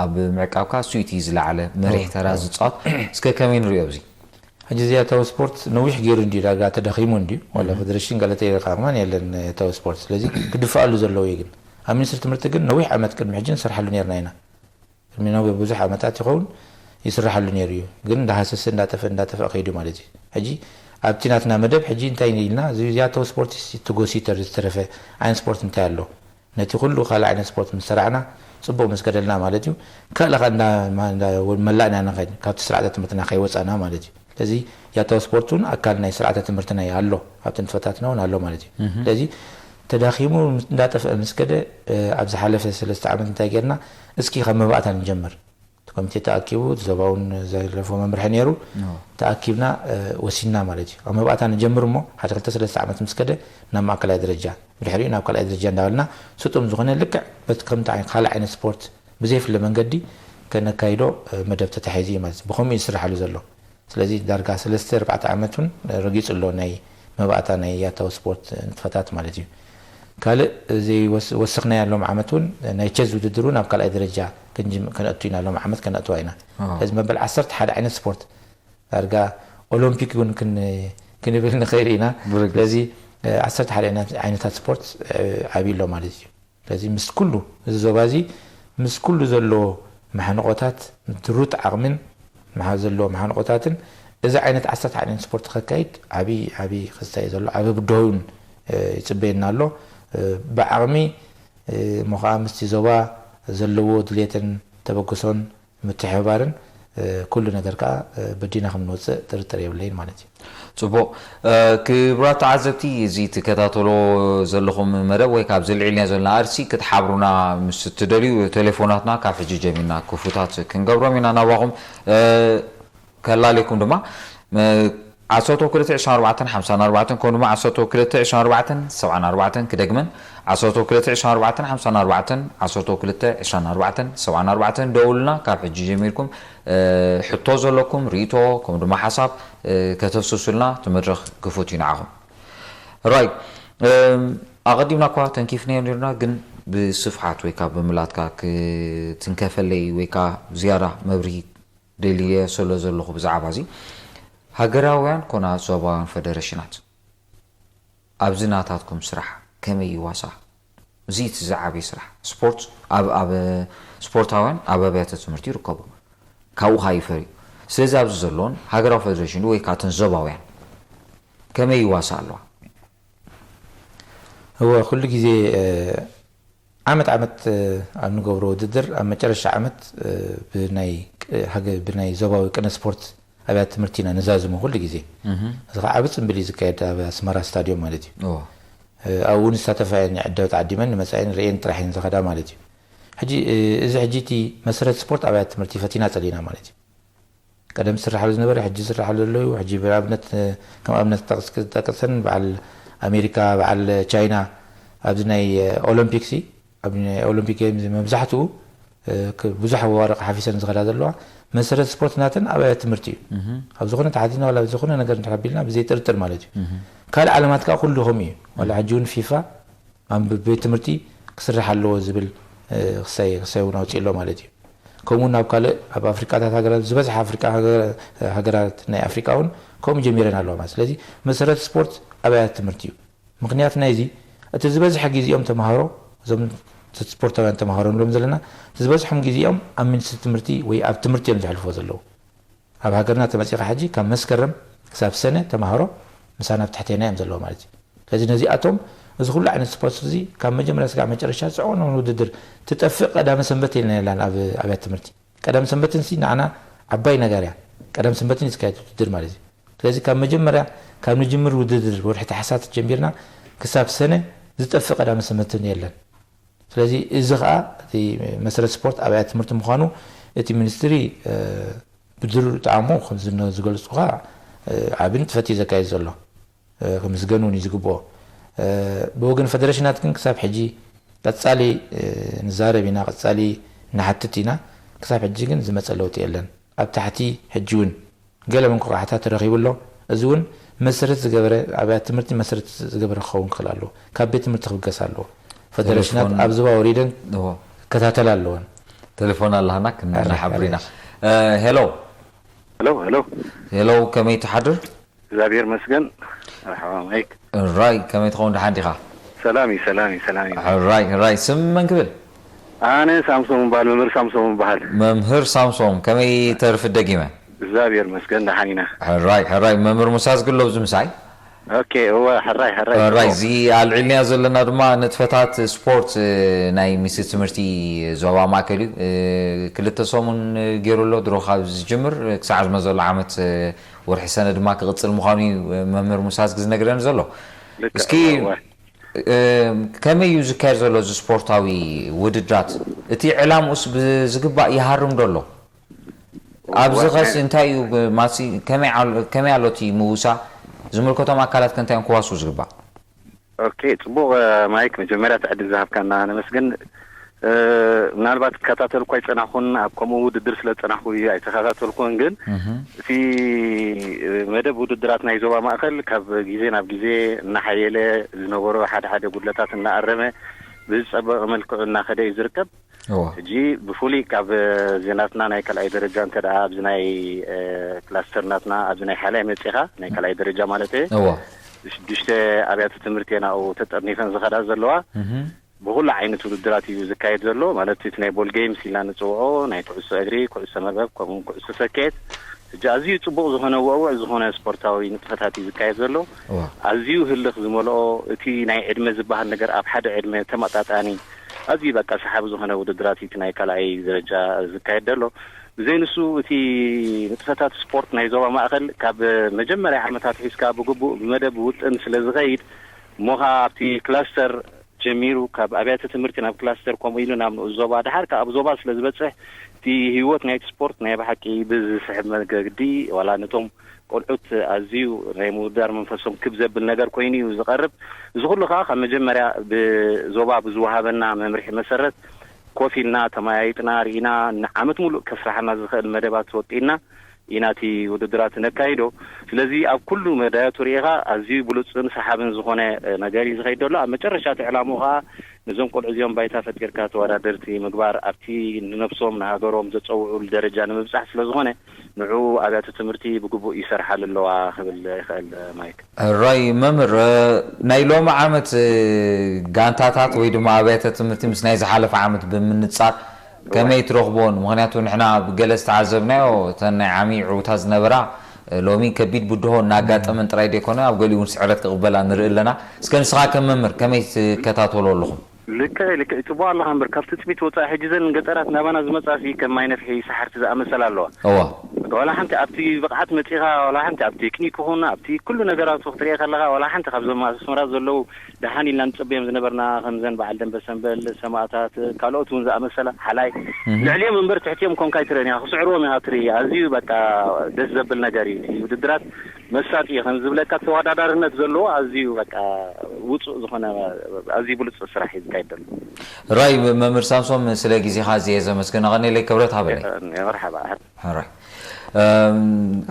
ኣብ ምዕቃብ ከኣ እሱ እቲ ዝለዓለ መሪሕ እወ፣ ተራ እወ። ዝጻወት። እስከ ከመይ ንሪኦ ኣብዚ? ሕጂ እዚ ያታዊ ስፖርት ነዊሕ ገይሩ እንድዩ ዳርጋ ተዳኺሙ እንድዩ። ዋላ እህ። ፌደሬሽን ገለ ተይረኻ ከማን የለን ያታዊ ስፖርት። ስለዚ ክድፍኣሉ ዘለዎ እዩ ግን። ኣብ ሚኒስትሪ ትምህርቲ ግን ነዊሕ ዓመት ቅድሚ ሕጂ ንሰርሓሉ ነይርና ኢና። ቅድሚ ነዊሕ ብዙሕ ዓመታት ይኸውን ይስራሓሉ ነይሩ እዩ። ግን እንዳሃሰሰ እንዳጠፍአ እንዳጠፍአ ከይዱ ማለት እዩ። ሕጂ ኣብቲ ናትና መደብ ሕጂ እንታይ ኢልና እዚ ያታዊ ስፖርት ሲ ትጎሲተር ዝተረፈ ዓይነት ስፖርት እንታይ ኣሎ? ነቲ ኩሉ ካልእ ዓይነት ስፖርት ምስ ሰራዕና ጽቡቕ ምስ ከደልና ማለት እዩ። ካልእ ኸኣ እንዳ-፣ ማ-፣ እንዳ-፣ መላእና ንኸይድ፣ ካብቲ ስርዓተ ትምህርትና ከይወጻና ማለት እዩ። ስለዚ ያታዊ ስፖርት እውን ኣካል ናይ ስርዓተ ትምህርትና እዩ ኣሎ፣ ኣብቲ ንጥፈታትና እውን ኣሎ ማለት እዩ። እህ። ስለዚ ተዳኺሙ ምስ-፣ እንዳጠፍአ ምስ ከደ፣ እ፣ ኣብ ዝሓለፈ ሰለስተ ዓመት እንታይ ጌርና? እስኪ ካብ መባእታ ንጀምር። እቲ ኮሚቴ ተኣኪቡ፣ እቲ ዞባ እውን ዘሕለፎ መምርሒ ነይሩ። ኖ። ተኣኪብና፣ እ፣ ወሲንና ማለት እዩ። ኣብ መባእታ ንጀምር እሞ፣ ሓደ ክልተ ሰለስተ ዓመት ምስ ከደ፣ ናብ ማእከላይ ደረጃ፣ ብድሕሪኡ ናብ ካልኣይ ደረጃ እንዳበልና፣ ስጡም ዝኾነ ልክዕ በቲ ከምቲ ዓይን-፣ ካልእ ዓይነት ስፖርት ብዘይፍለ መንገዲ ከነካይዶ፣ እ፣ መደብ ተታሒዙ እዩ ማለት እዩ። ብኸምኡ እዩ ዝስርሓሉ ዘሎ። ስለዚ ዳርጋ ሰለስተ ኣርባዕተ ዓመት እውን ረጊጹ ኣሎ ናይ መባእታ ናይ ያታዊ ስፖርት ንጥፈታት ማለት እዩ። ካልእ ዘይወስ-፣ ወሰኽናያ ሎም ዓመት እውን ናይ ቸዝ ውድድር እውን ኣብ ካልኣይ ደረጃ ክንጅም-፣ ከነእቱ ኢና፣ ሎም ዓመት ከነእትዋ ኢና። ኣዎ። ስለዚ መበል ዓሰርተ ሓደ ዓይነት ስፖርት ዳርጋ ኦሎምፒክ እውን ክን-፣ ክንብል ንኽእል ኢና። ብርግጽ። ስለዚ፣ እ፣ ዓሰርተ ሓደ ዓይነት ዓይነታት ስፖርት፣ እ፣ ዓብዩ ኣሎ ማለት እዩ። ስለዚ ምስ ኩሉ፣ እዚ ዞባ እዚ ምስ ኩሉ ዘሎ መሓንቖታት፣ ድሩት ዓቕምን መሓ-፣ ዘለዎ መሓንቖታትን፣ እዚ ዓይነት ዓሰርተ ሓደ ዓይነት ስፖርት ከካይድ ዓብዪ፣ ዓብዪ ክስታይ እዩ ዘሎ። ዓብዪ ብድሆ እውን፣ እ፣ ይጽበየና ኣሎ። እ፣ ብዓቕሚ፣ እ፣ እሞ ኸዓ ምስቲ ዞባ ዘለዎ ድሌትን ተበግሶን ምትሕብባርን፣ እ፣ ኩሉ ነገር ከኣ፣ እ፣ በዲና ከም ንወጽእ ጥርጥር የብለይን ማለት እዩ። ጽቡቕ። እ፣ ክቡራት ተዓዘብቲ፣ እዚ ትከታተሎ ዘለኹም መደብ ወይ ካብ ዘልዒልና ዘለና ኣርሲ ክትሓብሩና ምስ እትደልዩ፣ ቴሌፎናትና ካብ ሕጂ ጀሚርና ክፉታት ክንገብሮም ኢና ናባኹም። እ፣ ከላልየኩም ድማ፣ እ፣ ዓሰርተ ክልተ ዕስራን ኣርባዕተን ሓምሳን ኣርባዕተን ከምኡ ድማ ዓሰርተ ክልተ ዕስራን ኣርባዕተን ሰብዓን ኣርባዕተን ክደግመን፣ ዓሰርተ ክልተ ዕስራን ኣርባዕተን ሓምሳን ኣርባዕተን፣ ዓሰርተ ክልተ ዕስራን ኣርባዕተን ሰብዓን ኣርባዕተን ደውሉልና። ካብ ሕጂ ጀሚርኩም፣ እ፣ ሕቶ ዘለኩም፣ ርእይቶ፣ ከምኡ ድማ ሓሳብ፣ እ፣ ከተፍስሱልና፣ እቲ መድረኽ ክፉት እዩ ንዓኹም። ራይ፣ እም፣ ኣቐዲምና እኳ ተንኪፍናዮ ነርና፣ ግን ብስፍሓት ወይ ከዓ ብምላትካ ክትንከፈለይ ወይ ከዓ ዝያዳ መብርሂ ደልየ ስለ ዘለኹ ብዛዕባ እዚ፣ ሃገራውያን ኮና ዞባውያን ፈደረሽናት፣ ኣብዚ ናታትኩም ስራሕ ከመይ ይዋሳእ? እዚ እቲ ዝዓበየ ስራሕ። ስፖርት ኣብ፣ ኣብ ስፖርታውያን ኣብ ኣብያተ ትምህርቲ ይርከቡ። ካብኡ ከኣ ይፈርዩ። ስለዚ ኣብዚ ዘለውን ሃገራዊ ፈደረሽን ወይ ከዓ እተን ዞባውያን ከመይ ይዋሳእ ኣለዋ? እወ፣ ኩሉ ግዜ፣ እ፣ ዓመት ዓመት፣ እ፣ ኣብ ንገብሮ ውድድር ኣብ መጨረሻ ዓመት፣ እ፣ ብናይ ቅ-፣ ሃገ-፣ ብናይ ዞባዊ ቅነ ስፖርት ኣብያተ ትምህርቲ ኢና ንዛዝሞ ኩሉ ግዜ። እህ። እዚ ኸዓ ዓቢ ጽምብል እዩ ዝካየድ ኣብ ኣስመራ ስታድዮም ማለት እዩ። እወ። እ፣ ኣብኡ ንሳተፋ እየን፣ ዕደ ተዓዲመን ንመጻኢን ርእየን ጥራሕ እየን ዝኸዳ ማለት እዩ። ሕጂ፣ እ፣ እዚ ሕጂ እቲ መሰረት ስፖርት ኣብያተ ትምህርቲ ፈቲና ጸሊና ማለት እዩ። ቀደም ዝስርሓሉ ዝነበረ ሕጂ ዝስርሓሉ ዘሎ እዩ። ሕጂ ብኣብነት፣ እ፣ ከም ኣብነት ጠቕስ-፣ ክጠቅሰን በዓል ኣሜሪካ፣ በዓል ቻይና ኣብዚ ናይ፣ እ፣ ኦሎምፒክ ሲ፣ ኣብ ናይ ኦሎምፒክ ጌምስ መብዛሕትኡ፣ እ፣ ክ-፣ ብዙሕ ኣዋርቕ ሓፊሰን ዝኸዳ ዘለዋ መሰረት ስፖርት ናተን ኣብያተ ትምህርቲ እዩ። እህ። ኣብ ዝኾነ ተሓቲና ዋላ ዝኾነ ነገር እንድሕር ኣቢልና ብዘይ ጥርጥር ማለት እዩ። እህ። ካልእ ዓለማት ከኣ ኩሉ ከምኡ እዩ። ዋላ ሕጂ እውን ፊፋ ኣብ ቤት ትምህርቲ ክስራሕ ኣለዎ ዝብል፣ እ፣ ክሳይ፣ ክሳይ እውን ኣውፂኡ ኣሎ ማለት እዩ። ከምኡ እውን ኣብ ካልእ፣ ኣብ ኣፍሪቃታት ሃገራት፣ ዝበዝሐ ኣፍሪቃ ሃገ-፣ ሃገራት ናይ ኣፍሪቃ እውን ከምኡ ጀሚረን ኣለዋ ማለት። ስለዚ መሰረት ስፖርት ኣብያተ ትምህርቲ እዩ። ምኽንያት ናይዚ፣ እቲ ዝበዝሐ ግዜኦም ተምሃሮ፣ እዞም ስፖርታውያን ተምሃሮ ንብሎም ዘለና፣ እቲ ዝበዝሖም ግዜኦም ኣብ ሚኒስትሪ ትምህርቲ ወይ ኣብ ትምህርቲ እዮም ዘሕልፍዎ ዘለዉ። ኣብ ሃገርና ተመጺኻ ሕጂ ካብ መስከረም ክሳብ ሰነ ተምሃሮ ምሳና ኣብ ትሕቴና እዮም ዘለዉ ማለት እዩ። ስለዚ ነዚኣቶም እዚ ኩሉ ዓይነት ስፖርት እዚ ካብ መጀመርያ ስጋዕ መጨረሻ ዝዕወኖም ውድድር ትጠፍእ ቀዳመ ሰንበት የለን የላን ኣብ ኣብያተ ትምህርቲ። ቀዳመ ሰንበትን ሲ ንዓና ዓባይ ነገር እያ። ቀዳመ ሰንበትን እዩ ዝካየድ ውድድር ማለት እዩ። ስለዚ ካብ መጀመርያ ካብ ንጅምር ውድድር ወርሒ ታሕሳስ ጀሚርና ክሳብ ሰነ ዝጠፍእ ቀዳሚ ሰንበት የለን። ስለዚ እዚ ኸኣ እቲ መሰረት ስፖርት ኣብያተ ትምህርቲ ምዃኑ እቲ ሚኒስትሪ ብድሩር ጣዕሙ ከምዚ ዝገልጹ ኸኣ ዓቢ ንጥፈት እዩ ዘካየድ ዘሎ። ክምስገን እውን እዩ ዝግብኦ። ብወገን ፈደረሽናት ግን ክሳብ ሕጂ ቀጻሊ ንዛረብ ኢና፣ ቀጻሊ ንሓትት ኢና። ክሳብ ሕጂ ግን ዝመጸ ለውጢ የለን። ኣብ ታሕቲ ሕጂ እውን ገለ መንኮራዕታት ተረኺቡ ኣሎ። እዚ እውን መሰረት ዝገበረ ኣብያተ ትምህርቲ መሰረት ዝገበረ ክኸውን ክኽእል ኣለዎ። ካብ ቤት ትምህርቲ ክብገስ ኣለዎ። ፈደረሽናት ኣብ ዞባ ወሪደን ክከታተላ ኣለወን። ቴሌፎን ኣለሃና ክንሓብር ኢና። ሄሎ ሄሎ ሄሎ ሄሎ፣ ከመይ ትሓድር? እግዚኣብሔር መስገን። መርሓባ ማይክ። ሕራይ፣ ከመይ ትኸውን? ደሓን ዲኻ? ሰላም እዩ፣ ሰላም እዩ፣ ሰላም እዩ። ሕራይ ሕራይ፣ ስም መን ክብል? ኣነ ሳምሶም እምበሃል፣ መምህር ሳምሶም እምበሃል። መምህር ሳምሶም፣ ከመይ ተርፍድ ደጊመ? እግዚኣብሔር መስገን ደሓን ኢና። ሕራይ ሕራይ፣ መምህር ሙሳ ዝግለው እዚ ምሳይ? ኦኬ፣ እወ፣ ሕራይ ሕራይ። ሕራይ፣ እዚ ኣልዒልናዮ ዘለና ድማ ንጥፈታት ስፖርት ናይ ሚኒስትሪ ትምህርቲ ዞባ ማእከል እዩ። ክልተ ሰሙን ገይሩ ኣሎ፣ ድሮ ካብ ዝጅምር ክሳዕ ዝመዘሉ ዓመት ወርሒ ሰነ ድማ ክቕጽል ምዃኑ እዩ መምህር ሙሳ ዝነግረኒ ዘሎ። እስኪ ከመይ እዩ ዝካየድ ዘሎ እዚ ስፖርታዊ ውድድራት? እቲ ዕላምኡስ ብዝግባእ ይሃርም ዶ ኣሎ? ኣብዚ ኸስ እንታይ እዩ ማሲ ከመይ ኣሎ እቲ ምውሳ? ዝምልከቶም ኣካላት ከ እንታይ እዮም ክዋስኡ ዝግባእ? ኦኬ፣ ጽቡቕ ማይክ፣ መጀመርያ እቲ ዕድል ዝሃብካና ነመስግን። ምናልባት ክከታተልኩ ኣይጸናኹን፣ ኣብ ከምኡ ውድድር ስለ ዝጸናኹ ኣይተኸታተልኩን። ግን እቲ መደብ ውድድራት ናይ ዞባ ማእኸል ካብ ግዜ ናብ ግዜ እናሓየለ ዝነበሮ ሓደ ሓደ ጉድለታት እናኣረመ ብዝጸበቐ መልክዑ እናኸደ እዩ ዝርከብ። ሕጂ ብፍሉይ ካብ ዜናትና ናይ ካልኣይ ደረጃ እንተ ደኣ ኣብዚ ናይ ክላስተር ናትና ኣብዚ ናይ ሓላይ መጺኻ ናይ ካልኣይ ደረጃ ማለት እየ ሽዱሽተ ኣብያተ ትምህርቲ ናብኡ ተጠርኒፈን ዝኸዳ ዘለዋ ብኹሉ ዓይነት ውድድራት እዩ ዝካየድ ዘሎ። ማለት እቲ ናይ ቦል ጌምስ ኢልና ንፅውዖ፣ ናይ ኩዕሶ እግሪ፣ ኩዕሶ መርበብ፣ ከምኡ እውን ኩዕሶ ሰኬት። ሕጂ ኣዝዩ ፅቡቕ ዝኾነ ውዕውዕ ዝኾነ ስፖርታዊ ንጥፈታት እዩ ዝካየድ ዘሎ። ኣዝዩ ህልኽ ዝመልኦ፣ እቲ ናይ ዕድመ ዝበሃል ነገር ኣብ ሓደ ዕድመ ተመጣጣኒ፣ ኣዝዩ በቃ ሰሓቢ ዝኾነ ውድድራት እዩ እቲ ናይ ካልኣይ ደረጃ ዝካየድ ዘሎ። ብዘይ ንሱ እቲ ንጥፈታት ስፖርት ናይ ዞባ ማእኸል ካብ መጀመርያ ዓመታት ሒዝካ ብግቡእ ብመደብ ውጥን ስለ ዝኸይድ እሞ ኸዓ ኣብቲ ክላስተር ጀሚሩ ካብ ኣብያተ ትምህርቲ ናብ ክላስተር ከምኡ ኢሉ ናብ ንኡስ ዞባ ደሓር ከኣ ኣብ ዞባ ስለ ዝበጽሕ እቲ ህይወት ናይቲ ስፖርት ናይ ብሓቂ ብዝስሕብ መገዲ ዋላ ነቶም ቆልዑት ኣዝዩ ናይ ምውድዳር መንፈሶም ክብ ዘብል ነገር ኮይኑ እዩ ዝቐርብ። እዚ ኩሉ ከኣ ካብ መጀመርያ ብዞባ ብዝወሃበና መምርሒ መሰረት ኮፍ ኢልና ተመያይጥና ርኢና ንዓመት ሙሉእ ከስርሓና ዝኽእል መደባት ወጢና ኢና እቲ ውድድራት ነካይዶ። ስለዚ ኣብ ኩሉ መዳያቱ ርኢኻ ኣዝዩ ብሉጽን ሰሓብን ዝኾነ ነገር እዩ ዝኸይድ ዘሎ። ኣብ መጨረሻ እቲ ዕላምኡ ኸኣ ነዞም ቆልዑ እዚኦም ባይታ ፈጢርካ ተወዳደርቲ ምግባር ኣብቲ ንነብሶም ንሃገሮም ዘጸውዑሉ ደረጃ ንምብጻሕ ስለ ዝኾነ ንዑ ኣብያተ ትምህርቲ ብግቡእ ይሰርሓሉ ኣለዋ ክብል ይኽእል ማይክ። ሕራይ መምህር፣ ናይ ሎሚ ዓመት ጋንታታት ወይ ድማ ኣብያተ ትምህርቲ ምስ ናይ ዝሓለፈ ዓመት ብምንጻር ከመይ ትረኽብዎን? ምኽንያቱ ንሕና ብገለ ዝተዓዘብናዮ እተን ናይ ዓሚ ዕውታት ዝነበራ ሎሚ ከቢድ ብድሆ እናጋጠመን ጥራይ ዘይኮነ ኣብ ገሊኡ እውን ስዕረት ክቕበላ ንርኢ ኣለና። እስከ ንስኻ ከም መምህር ከመይ ትከታተሎ ኣለኹም? ልክዕ ልክዕ ጽቡቕ ኣለኻ እምበር ካብ ትጽቢት ወጻኢ ሕጂ ዘን ገጠራት ናባና ዝመጻ ሲ ከም ማይ ነፍሒ ሰሓርቲ ዝኣመሰላ ኣለዋ። እዋ ዋላ ሓንቲ ኣብቲ ብቕዓት መጺኻ ዋላ ሓንቲ ኣብ ቴክኒክ ይኹን ኣብቲ ኩሉ ነገራቱ ክትሪኦ ከለኻ ዋላ ሓንቲ ካብዞም ኣብ ኣስመራ ዘለዉ ደሓን ኢልና ንጽበዮም ዝነበርና ከምዘን በዓል ደንበ ሰንበል ሰማእታት ካልኦት እውን ዝኣመሰላ ሓላይ ልዕሊኦም እምበር ትሕቲኦም ኮንካ ኣይትርእን ኢኻ ክስዕርዎም ኢኻ ትርኢ ኣዝዩ በቃ ደስ ዘብል ነገር እዩ እቲ ውድድራት መሳጢ እዩ ከም ዝብለካ ተወዳዳርነት ዘለዎ ኣዝዩ በቃ ውፁእ ዝኾነ ኣዝዩ ብሉፅ ስራሕ እዩ ዝካየድ ዘሎ። ራይ መምህር ሳምሶም ስለ ግዜኻ ኣዝየ ዘመስግን ኣቐኒለይ ክብረት ሃበለይ። መርሓባ። ራይ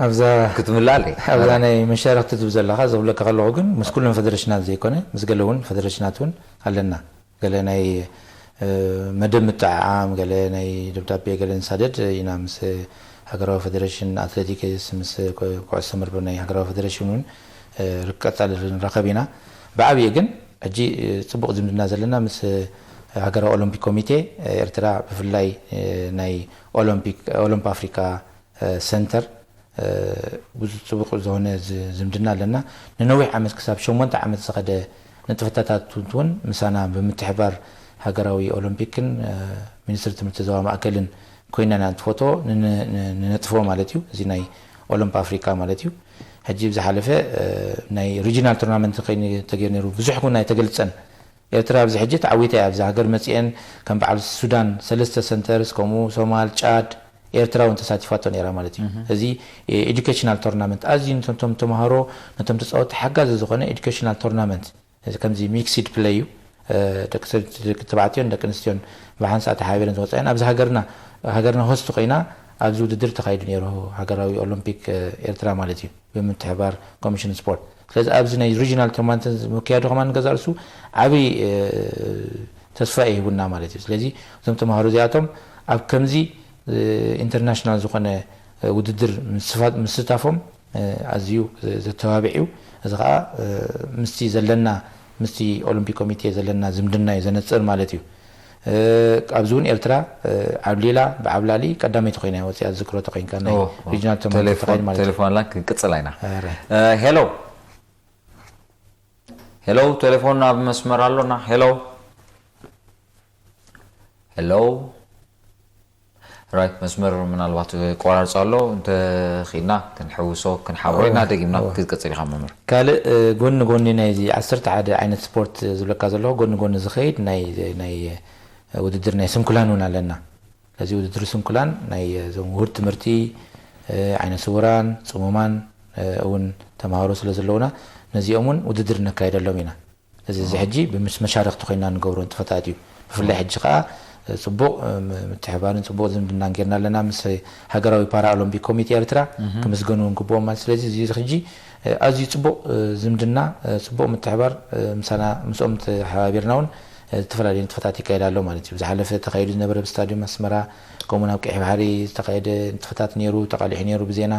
ኣብዛ ክትምላለ ኣብዛ ናይ መሻርክቲ ትብ ዘለኻ ዘብለካ ከለኹ ግን ምስ ኩለን ፈደረሽናት ዘይኮነ ምስ ገለ እውን ፈደረሽናት እውን ኣለና። ገለ ናይ መደብ ምጥዕዓም፣ ገለ ናይ ደብዳቤ ገለ ንሳደድ ኢና ምስ ሃገራዊ ፈደረሽን ኣትሌቲክስ፣ ምስ ኩዕሶ መርበብ ናይ ሃገራዊ ፈደረሽን እውን ርቀጻል ንራኸብ ኢና። ብዓብዪ ግን ሕጂ ጽቡቕ ዝምድና ዘለና ምስ ሃገራዊ ኦሎምፒክ ኮሚቴ ኤርትራ ብፍላይ ናይ ኦሎምፒክ ኦሎምፕ ኣፍሪካ ሰንተር ብዙ ጽቡቕ ዝኾነ ዝምድና ኣለና። ንነዊሕ ዓመት ክሳብ ሸሞንተ ዓመት ዝኸደ ንጥፈታታት እውን ምሳና ብምትሕባር ሃገራዊ ኦሎምፒክን ሚኒስትሪ ትምህርቲ ዞባ ማእከልን ኮይና ኢና ንትፈቶ ንነጥፎ ማለት እዩ። እዚ ናይ ኦሎምፕ ኣፍሪካ ማለት እዩ። ሕጂ ብዝሓለፈ ናይ ሪጂናል ቱርናመንት ኮይኑ ተገይሩ ነይሩ። ብዙሕ እውን ኣይተገልጸን። ኤርትራ ኣብዚ ሕጂ ተዓዊታ እያ። ኣብዚ ሃገር መጺኤን ከም በዓል ሱዳን ሰለስተ ሰንተርስ፣ ከምኡ ሶማል፣ ጫድ፣ ኤርትራ እውን ተሳቲፋቶ ነይራ ማለት እዩ። እዚ ኤዱኬሽናል ቶርናመንት ኣዝዩ ነቶም ተምሃሮ፣ ነቶም ተጻወትቲ ሓጋዚ ዝኾነ ኤዱኬሽናል ቶርናመንት፣ እዚ ከምዚ ሚክስድ ፕለይ እዩ። ደቂ ተባዕትዮን ደቂ ኣንስትዮን ብሓንሳእ ተሓቢረን ዝወፃ እየን። ኣብዚ ሃገርና ሃገርና ሆስት ኮይና ኣብዚ ውድድር ተኻይዱ ነይሩ፣ ሃገራዊ ኦሎምፒክ ኤርትራ ማለት እዩ፣ ብምትሕባር ኮሚሽን ስፖርት። ስለዚ ኣብዚ ናይ ሪጂናል ቶርናመንት ምክያዱ ከማን ገዛ ርሱ ዓብይ ተስፋ ይህቡና ማለት እዩ። ስለዚ እዞም ተምሃሮ እዚኣቶም ኣብ ከምዚ ኢንተርናሽናል ዝኾነ ውድድር ምስታፎም ኣዝዩ ዘተባብዕ እዩ። እዚ ከዓ ምስቲ ዘለና ምስቲ ኦሎምፒክ ኮሚቴ ዘለና ዝምድና እዩ ዘነፅር ማለት እዩ። ኣብዚ እውን ኤርትራ ዓብሊላ ብዓብላሊ ቀዳመይቲ ኮይና ወፅያ ዝክሮ ተኮይንካ ናይ ሪጅናል ተማንተፋይድ ማለት እዩ። ቴሌፎን ላ ክንቅፅል ኣይና። ሄሎ ሄሎ፣ ቴሌፎን ኣብ መስመር ኣሎና። ሄሎ ሄሎ ራይት መስመር ምናልባት ቆራርፃ ኣሎ። እንተ ኺድና ክንሕውሶ ክንሓብሮ ኢና። ደጊምና ክትቅፅል ኢኻ መምህር። ካልእ ጎኒ ጎኒ ናይዚ ዓሰርተ ሓደ ዓይነት ስፖርት ዝብለካ ዘለኹ ጎኒ ጎኒ ዝኸይድ ናይ ናይ ውድድር ናይ ስንኩላን እውን ኣለና። ስለዚ ውድድር ስንኩላን ናይ እዞም ውሁድ ትምህርቲ፣ ዓይነ ስውራን፣ ፅሙማን እውን ተምሃሮ ስለ ዘለውና ነዚኦም እውን ውድድር ነካይደሎም ኢና። እዚ እዚ ሕጂ ብምስ መሻርክቲ ኮይና ንገብሮ ንጥፈታት እዩ። ብፍላይ ሕጂ ከዓ ፅቡቕ ምትሕባርን ፅቡቕ ዝምድናን ጌርና ኣለና ምስ ሃገራዊ ፓራ ኦሎምፒክ ኮሚቴ ኤርትራ። ክምስገኑ እውን ግብኦም ማለት። ስለዚ እዚ ሕጂ ኣዝዩ ፅቡቕ ዝምድና፣ ፅቡቕ ምትሕባር ምሳና ምስኦም ተሓባቢርና እውን ዝተፈላለዩ ንጥፈታት ይካየድ ኣሎ ማለት እዩ። ዝሓለፈ ተኻይዱ ዝነበረ ብስታዲዮም ኣስመራ ከምኡ ናብ ቀይሕ ባሕሪ ዝተኻየደ ንጥፈታት ነይሩ፣ ተቓሊሑ ነይሩ ብዜና።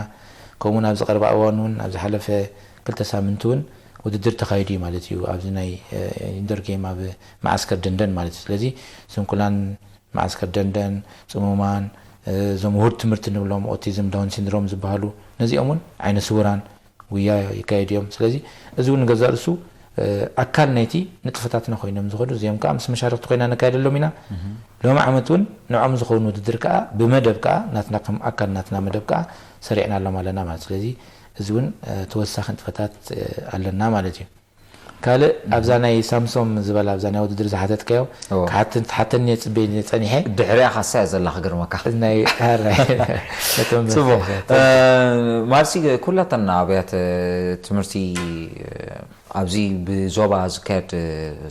ከምኡ ናብ ዝቐርባ እዋን እውን ኣብ ዝሓለፈ ክልተ ሳምንቲ እውን ውድድር ተኻይዱ እዩ ማለት እዩ። ኣብዚ ናይ ኢንዶር ጌም ኣብ መዓስከር ደንደን ማለት እዩ። ስለዚ ስንኩላን መዓስከር ደንደን፣ ፅሙማን፣ እዞም ውሁድ ትምህርቲ ንብሎም ኦቲዝም ዳውን ሲንድሮም ዝበሃሉ ነዚኦም እውን ዓይነ ስውራን ጉያ ይካየዱ እዮም። ስለዚ እዚ እውን ገዛ ርእሱ ኣካል ናይቲ ንጥፈታትና ኮይኖም ዝኸዱ እዚኦም ከዓ ምስ መሻርክቲ ኮይና ነካየደሎም ኢና። ሎሚ ዓመት እውን ንዖም ዝኸውን ውድድር ከዓ ብመደብ ከዓ ናትና ከም ኣካል ናትና መደብ ከዓ ሰሪዕናሎም ኣለና ማለት። ስለዚ እዚ እውን ተወሳኺ ንጥፈታት ኣለና ማለት እዩ። ካልእ ኣብዛ ናይ ሳምሶም ዝበላ ኣብዛ ናይ ውድድር ዝሓተትካዮ ክሓትን ትሓተኒ የፅበ ጸኒሐ። ድሕሪያ ካሳ እያ ዘላ ክገርመካ። ናይ ሓራይ ጽቡቅ። ማርሲ ኩላተን ኣብያተ ትምህርቲ ኣብዚ ብዞባ ዝካየድ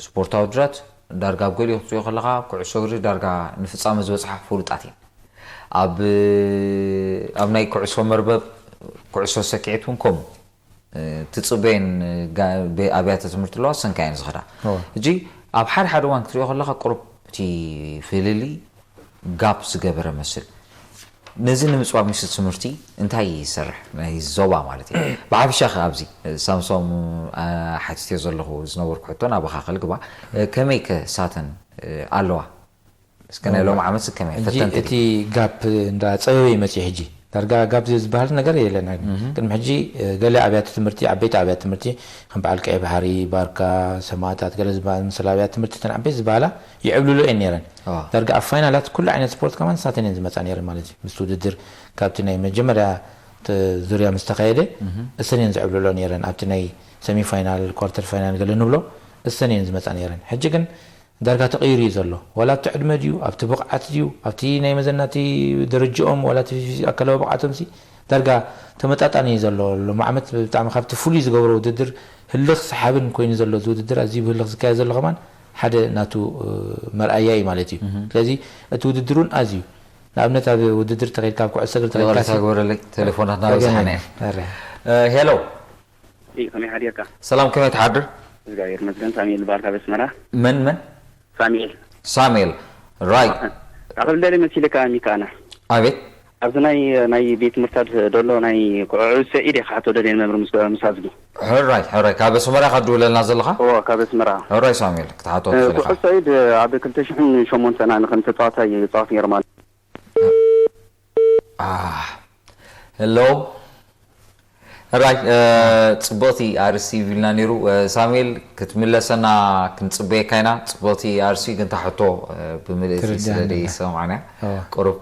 ስፖርታዊ ውድድራት ዳርጋ ኣብ ገሊኡ ክትሪኦ ከለካ ኩዕሶ እግሪ ዳርጋ ንፍጻመ ዝበጽሓ ፍሉጣት እየን። ኣብ ኣብ ናይ ኩዕሶ መርበብ ኩዕሶ ሰኪዔት እውን ከምኡ ትፅበየን ኣብያተ ትምህርቲ ኣለዋ ሰንካ እየን ዝኸዳ። እጂ ኣብ ሓደ ሓደ እዋን ክትሪኦ ከለካ ቁሩብ እቲ ፍልልይ ጋፕ ዝገበረ መስል። ነዚ ንምፅባብ ሚኒስትሪ ትምህርቲ እንታይ ይሰርሕ ናይ ዞባ ማለት እዩ? ብሓፈሻ ከ ኣብዚ ሳምሶም ሓቲትዮ ዘለኹ ዝነበርኩ ሕቶ ናባኻ ከልግባ ከመይ ከ ሳተን ኣለዋ? እስከ ናይ ሎም ዓመት ከመይ ሕጂ ፈተንቲ እቲ ጋፕ እንዳ ፀበበ ይመፅእ። ሕጂ ዳርጋ ጋፕ ዝበሃል ነገር የለን። ቅድሚ ሕጂ ገለ ኣብያተ ትምህርቲ ዓበይቲ ኣብያተ ትምህርቲ ከም በዓል ቀይ ባሕሪ፣ ባርካ፣ ሰማእታት ገለ ዝበሃል ምስል ኣብያተ ትምህርቲ ተን ዓበይቲ ዝበሃላ ይዕብልሎ እየን ነይረን። ዳርጋ ኣብ ፋይናላት ኩሉ ዓይነት ስፖርት ከማን ሳተን እየን ዝመፃ ነይረን ማለት እዩ። ምስ ውድድር ካብቲ ናይ መጀመርያ ዙርያ ምስ ተካየደ እሰን እየን ዝዕብልሎ ነይረን። ኣብቲ ናይ ሰሚ ፋይናል ኳርተር ፋይናል ገለ ንብሎ እሰን እየን ዝመፃ ነይረን። ሕጂ ግን ዳርጋ ተቐይሩ እዩ ዘሎ። ዋላ ኣብቲ ዕድመ ድዩ ኣብቲ ብቕዓት ድዩ ኣብቲ ናይ መዘናቲ ደረጅኦም ዋላ እቲ ኣካላዊ ብቕዓቶም ሲ ዳርጋ ተመጣጣኒ እዩ ዘሎ። ሎም ዓመት ብጣዕሚ ካብቲ ፍሉይ ዝገብሮ ውድድር ህልኽ ሰሓብን ኮይኑ ዘሎ እዚ ውድድር ኣዝዩ ብህልኽ ዝካየድ ዘሎ ከማን ሓደ ናቱ መርኣያ እዩ ማለት እዩ። ስለዚ እቲ ውድድር እውን ኣዝዩ ንኣብነት ኣብ ውድድር ተኸይድካ ኣብ ኩዕሶ እግሪ ተኸይድካ ይቕርታ ግበረለይ ቴሌፎናት ናበዝሓና ሄሎ እዩ ከመይ ሓዲርካ? ሰላም ከመይ ትሓድር? እግዚኣብሔር ይመስገን። ሳሙኤል ይበሃል ካብ ኣስመራ። መን መን? ሳሙኤል። ሳሙኤል ራይት። ኣኽል ደሊ መሲልካ ሚካና። ኣቤት። ኣብዚ ናይ ናይ ቤት ትምህርታት ደሎ ናይ ኩዕሶ ኢድ ኢኻ ሕቶ ደልየ መምህር ምስ ምስ ኣዝጊ። ሕራይ ሕራይ ካብ ኣስመራ ኢኻ ትድውለልና ዘለኻ? እዎ ካብ ኣስመራ። ሕራይ ሳሙኤል ክትሓቶ ትኽእል ኢኻ። ኩዕሶ ኢድ ኣብ ክልተ ሽሕን ሸሞንተን ኣነ ከም ተጻዋታይ ይጻወት ነይረ ማለት። ሄሎ ሕራይ ጽቡቕቲ ኣርእስቲ ይብልና ነይሩ ሳሙኤል ክትምለሰና ክንጽበየካ ኢና። ጽቡቕቲ ኣርእስቲ ግን ታሕቶ ብምልእቲ ስለ ደይሰማዕና ቁሩብ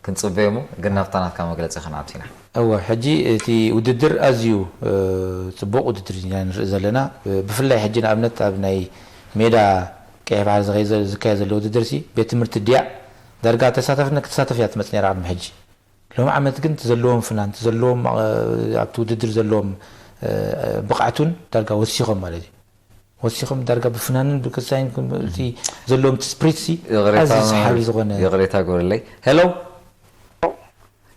ክንጽበየሙ ግን ናብታ ናትካ መግለጺ ክንኣቱ ኢና። እወ ሕጂ እቲ ውድድር ኣዝዩ ጽቡቕ ውድድር ኢና ንርኢ ዘለና። ብፍላይ ሕጂ ንኣብነት ኣብ ናይ ሜዳ ቀይሕ ባሕሪ ዝኸይ- ዝካየድ ዘሎ ውድድር ሲ ቤት ትምህርቲ ድያ ዳርጋ ተሳታፍነት ክትሳተፍ እያ ትመጽእ ነይራ ቅድሚ ሕጂ። ሎም ዓመት ግን እቲ ዘለዎም ፍናን፣ እቲ ዘለዎም፣ እ፣ ኣብቲ ውድድር ዘለዎም፣ እ፣ ብቕዓት እውን ዳርጋ ወሲኾም ማለት እዩ። ወሲኾም ዳርጋ ብፍናንን ብክሳይን እቲ ዘለዎም እቲ ስፕሪት ሲ ይቕሬታ ኣዝዩ ሰሓቢ ዝኾነ። ይቕሬታ ግበረለይ። ሄሎ፣